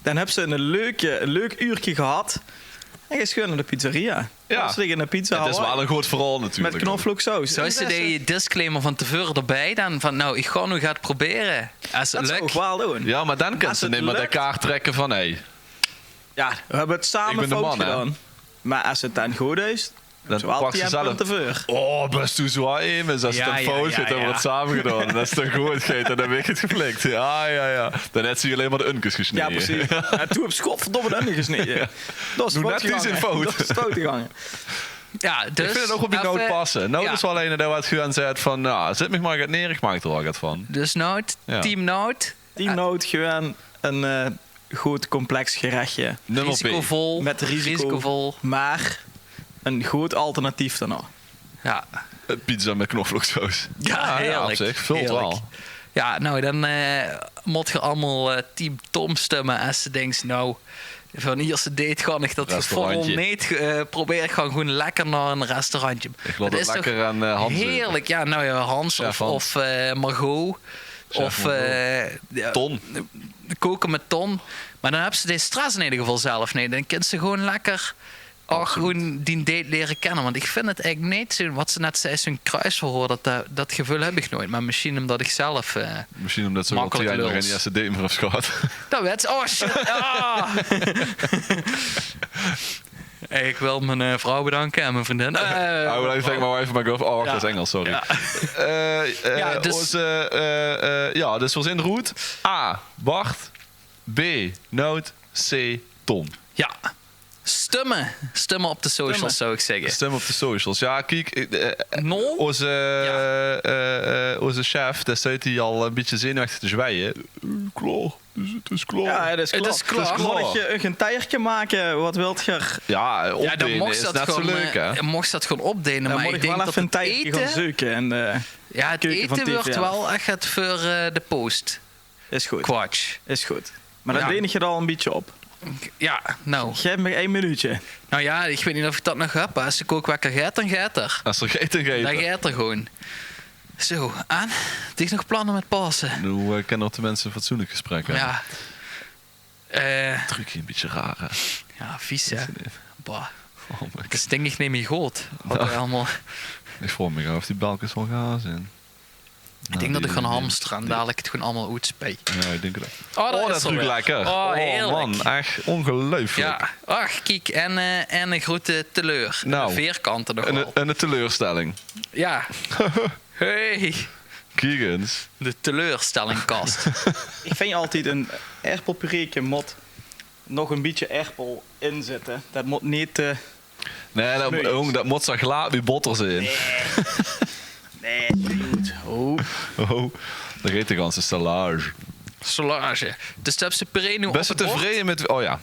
Dan hebben ze een leuk, een leuk uurtje gehad. En je schuin naar de pizzeria. Ja. Als ze tegen een pizza, het is wel een goed verhaal natuurlijk. Met knoflooksaus. Zo is de disclaimer van tevoren erbij dan, van nou, ik ga nu gaan proberen. Als het lukt. Dat zou ik wel doen. Ja, maar dan kan ze niet meer de kaart trekken van, hey. Ja, we hebben het samen fout gedaan. Maar als het dan goed is, dan pak ze zelf punten voor. Oh, best doe zo even. Als het dan fout gaat, hebben we het samen gedaan. En als het dan goed gaat, dan heb ik het geflikt. Ja, ja, ja. Dan heeft ze alleen maar de unkes gesneden. Ja, precies. En toen heb ik godverdomme de unkes gesneden. Ja. Dat is net die fout gegaan. Ja, dus ik vind het ook op die Nout passen. Nout is wel een die wat gewoon zegt van, nou, zet mich maar get neer, ik maak er wel get van. Dus Nout, team Nout. Team Nout, gewoon een, eh, goed complex gerechtje. Nummer B. Risicovol. Met risico. Risicovol. Maar een goed alternatief daarna. Ja. Eh, pizza met knoflooksaus. Ja, heerlijk. Op zich, vult wel. Heerlijk. Ja, nou, dan eh, mót geer allemaol eh, team Tom stumme es ze dinks, nou, van ierste date gaon ich dat gevoel neet, eh, probeer ich gaon gewoen lekker nao ein restaurantje. Ich laot 't lekker aan eh, Hans euver. Heerlik, ja, nou ja, Hans of, of eh, Margot. Of eh, ja, Ton. Koke mit Ton. Maar dan höbs se de stress in eder geval zelf neet. Dan kins se gewoen lekker ouch gewoen dien date liere kenne. Want ich vind 't eigelik neet zoe'n, wat se net zeis, zoe'n kruisverhoor. Dat, eh, dat geveul höb ich noeit. Maar mesjien ómdat ich zelf eh, mesjien ómdat se al makkelijk tien jaor lul. Gein ierste date mier höbs gehad. Dat wèts se. Oh shit. Ah. Hey, ich wil mien eh, vrouw bedanke en mien vriendin. Eh, I would like to thank my wife and my girlfriend. Oh, wach, dat is Engels, sorry. Ja. Eh, eh, ja, dus, ozze, eh, eh, ja, dus veer zeen roet. A, Bart. B, Nout. C, Ton. Ja. Stumme. Stumme op de socials, zou ich zègke. Stumme op de socials. Ja, kiek, eh, eh, ozze, eh, eh, ozze chef, dao steit hie al ein bietje zenuwechtig te zwieje. Eh, klaor. Dus 't is klaor. Ja, 't is klaor. 't Is klaor. Mót ich uch ein teierke make? Wat wilt geer? Ja, opdene is net zo leuk, hè? Mochs se dat gewoen opdene, maar ich dink dat 't ete, ja, 't ete wuuert waal ech 't veur eh, de post. Is good. Kwatsj. Is good. Maar dan deen ich 't al ein bietje op. Ja, nou. Gaef mich ein minuutje. Nou ja, ich weit neet of ich dat nog höb, maar es de kook lekker geit, dan geit 'r. Es 'r geit, dan geit 'r. Dan geit 'r gewoen. Zo, en? Dich nog planne mit Paose? Noe, eh, kin op tenminste ein fatsoenlik gesprek höbbe. Ja. Eh, trucje ein bietje raar, hè? Ja, vies, hè? Bah. Oh my god. Dat is dink ich neet mier good. Wat allemaol. Ich vraog mich aaf of die belkes waal gaar zeen. Ich dink dat ich gaon hamstere en dalik 't gewoen allemaol oetspei. Ja, ich dink 't ouch. Oh, dat ruuk lekker. Oh, heerlik. Man, ech ongeluifelik. Ja. Ach, kiek, en, eh, en ein groete teleur. Nou, de veerkante nog waal. En ein teleurstelling. Ja. Hey. Kiek ins. De teleurstellingkast. Ich vind altied ein aerpelpureeke mót nog ein bietje aerpel in zitte. Dat mót neet te Nee, dat, jóng, dat mót zo glaad wie botter zeen. Nee. Nee, good. Oh. Oh, dao geit de ganse stellage. Stellage. Dus höbs se puree noe op 't bord? Bès se tevreje mit, oh ja.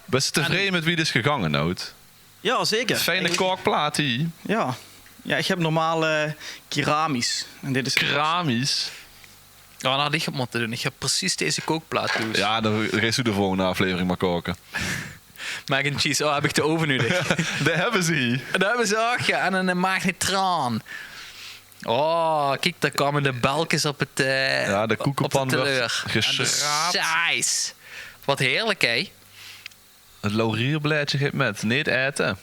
Bès se tevreje mit wie 't is gegange, Nout? Ja, zeker. Fijn kookplaat hie. Ja. Ja, ich höb normaal eh, keramisch. En dit is keramisch? Ja, dan had ich 't mótte doon. Ich höb precies deze kookplaat thoes. Ja, dan geis doe de volgende aflevering maar koke. Mac and cheese. Oh, höb ich de ove nudig? Dae höbbe ze hie. Dat höbbe ze ouch, ja. En ein magnetron. Oh, kiek, dao kómme de belkes op 't, eh, ja, de koekepan wuuert gesjraap. En de saus. Wat heerlik, hè? 't Laurierblaedje geit mit. Neet aete.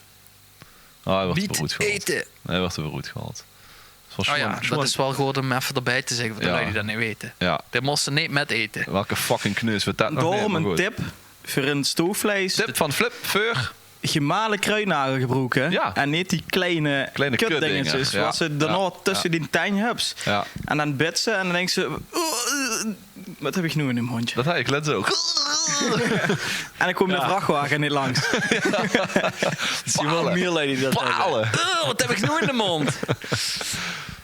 Ah, hae wuuert d'r weer oetgehaold. Neet aete. Hae wuuert d'r weer oetgehaold. Oh ja, dat is waal good óm effe d'rbie te zègke veur de lui die dat neet weite. Ja. Die móste neet mit aete. Welke fucking kneus wuuert dat nog neet, maar good. Daorum ein tip veur ein stoofvleis. Tip van Flip veur? Gemale kruidnagel gebroeke. Ja. En neet die kleine kutdingetjes, wat se daonao tösse die tenj höbs. Ja. En dan bits se en dan dinks se, oeh, wat höb ich noe in mien móndje? Dat had ich lets ouch. En dan kump de vrachwage neet langs. D'r zeen waal mier lui die dat höbbe. Bale. Oeh, wat höb ich noe in de móndj?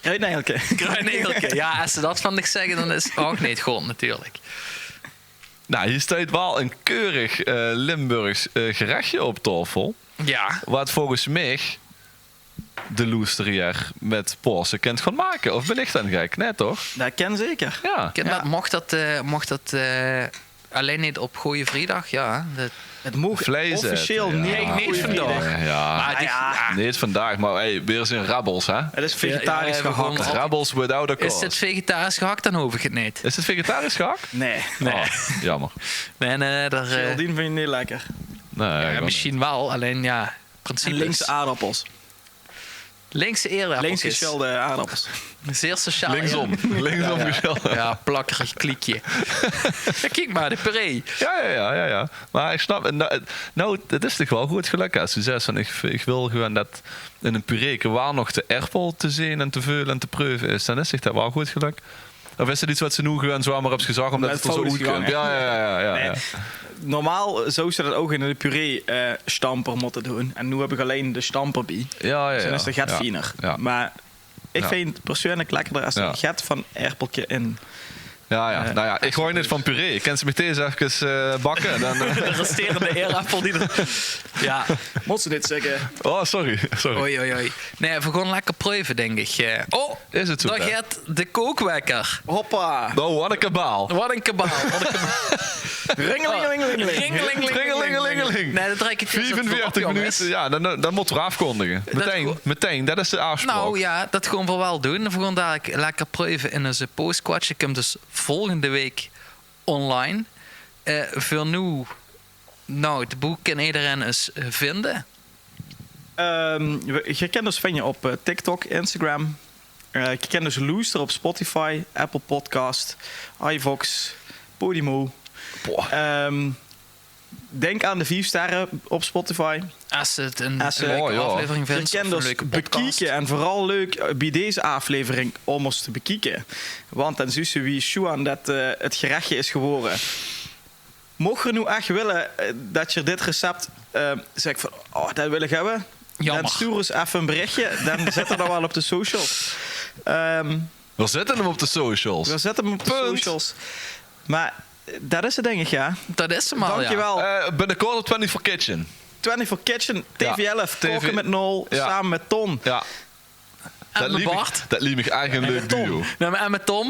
Kruidnagelke. Kruidnagelke. Ja, es ze dat van dich zègke, dan is 't ouch neet good natuurlik. Nou, hie steit waal ein keurig eh, Limburgs eh, gerechje op taofel. Ja. Wat volges mich de loesterier mit Paose kint gaon make. Of bin ich dan gek? Nae, toch? Dat kin zeker. Ja. Kin dat, moch dat, eh, moch dat eh, allein neet op Gooie Vriedag? Ja, dat... 't Moog officieel neet op Gooie Vriedag. Ja. Maar die, ja. Neet vandaag, maar hey, weer zeen rebels, hè? 't Is vegetarisch gehakt. Rebels without a cause. Is 't vegetarisch gehakt, dan hoof ich 't neet. Is 't vegetarisch gehakt? Nae. Nae. Oh, jammer. Nae, nae, dat eh, Geraldine vind ich neet lekker. Nae, ja, misschien waal, allein ja, principes. En linkse aardappels. Linkse aardappelkes. Links gesjelde aardappels. Zeer sociaal. Linksom. Linksom gesjelde. Ja, plakkerig kliekje. Ja, kiek maar, de puree. Ja, ja, ja, ja, ja. Maar ich snap, en dat, nou, dat is toch waal good gelök. Es se zaes van, ich, ich wil gewoen dat in ein pureeke waal nog de aerpel te zeen en te veule en te preuve is, dan is zich dat waal good gelök. Of is 't get wat se noe gewoen zomer höbs gezag ómdat 't d'r zo oetkump? Ja, ja, ja, ja, ja. Normaal zouws se dat ouch in de puree eh, stamper mótte doon. En noe höb ich allein de stamper bie. Ja, ja, ja. Dus dan is 't get fiener. Ja. Maar ich vind 't persoonlik lekkerder es d'r get van aerpelke in Ja, ja. Eh, nou ja, ich hooj neet van puree. Kins se mich dees efkes eh, bakke? Dan, eh. De resterende eerappel die er... Ja. Mós se dit zègke? Oh, sorry. Sorry. Oei, oei, oei. Nee, veer gaon lekker preuve, dink ich. Eh. Oh, is het zo, dao geit de kookwekker. Hoppa. Oh, wat ein kabaal. Wat ein kabaal. Wat ein kabaal. Ringelingelingeling. Ringelingelingeling. Nee, dat trek ich... Viefenveertig minute, ja, dan, dan mótte veer aafkondige. Metein, metein. Dat is de aafspraok. Nou ja, dat gaon veer waal doon. Veer gaon dalik lekker preuve in eus Pooskwatsch. Kump dus volgende waek online. Eh, veur noe, nou, de boek kin ederein ós vinde. Ehm, geer kint ós vinje op eh, TikTok, Instagram. Eh, geer kint ós loestere op Spotify, Apple Podcast, iVoox, Podimo. Ehm, dink aan de vief sterre op Spotify. Es se 't ein leuke aaflevering vinds of ein leuke podcast. Geer kint ós bekieke en veural leuk eh, bie dees aaflevering óm ós te bekieke. Want dan zuus se wie sjoean det eh, 't gerechje is gewore. Moch geer noe ech wille eh, det geer dit recept eh, zèk van, oh, det wil ich höbbe. Dan stuur ós effe ein berichje. Dan zètte veer 'm waal op de socials. Ehm, veer zètte 'm op de socials. Veer zètte 'm op de socials. Mer det is 't, dink ich, ja. Det is 'm al, ja. Dankjewel. Eh, binnekort op Twenty-four Kitchen. Twenty-four Kitchen, TV elf, Kokke mit Nol, same mit Ton. Ja. En mit Bart. Det liek mich ech ein leuk duo. Nee, mer en mit Tom.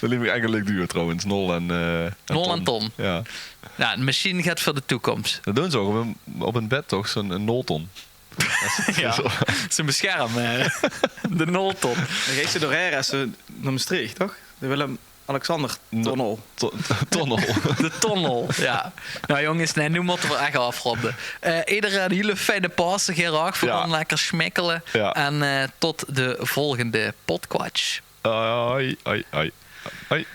Det liek mich ech ein leuk duo trouwens. Nol en eh, Nol en Ton. Ja. Ja, mesjien get veur de toekóms. Det doon ze ouch op ein, op ein bed, toch? Zo'n ein Nolton. Ja. Zo'n bescherm eh, de Nolton. Dan geis se doorhaer es se nao Mestreech, toch? De Willem-Alexander-tonnel. Tonnel. De tonnel, ja. Nou jónges, nee, noe mótte veer ech aafrónde. Eh, ederein ein hiel fijne Paose, geer ouch. Veer gaon lekker smikkele. Ja. En eh, tot de volgende Podkwatsch. Ai, ai, ai. Ai.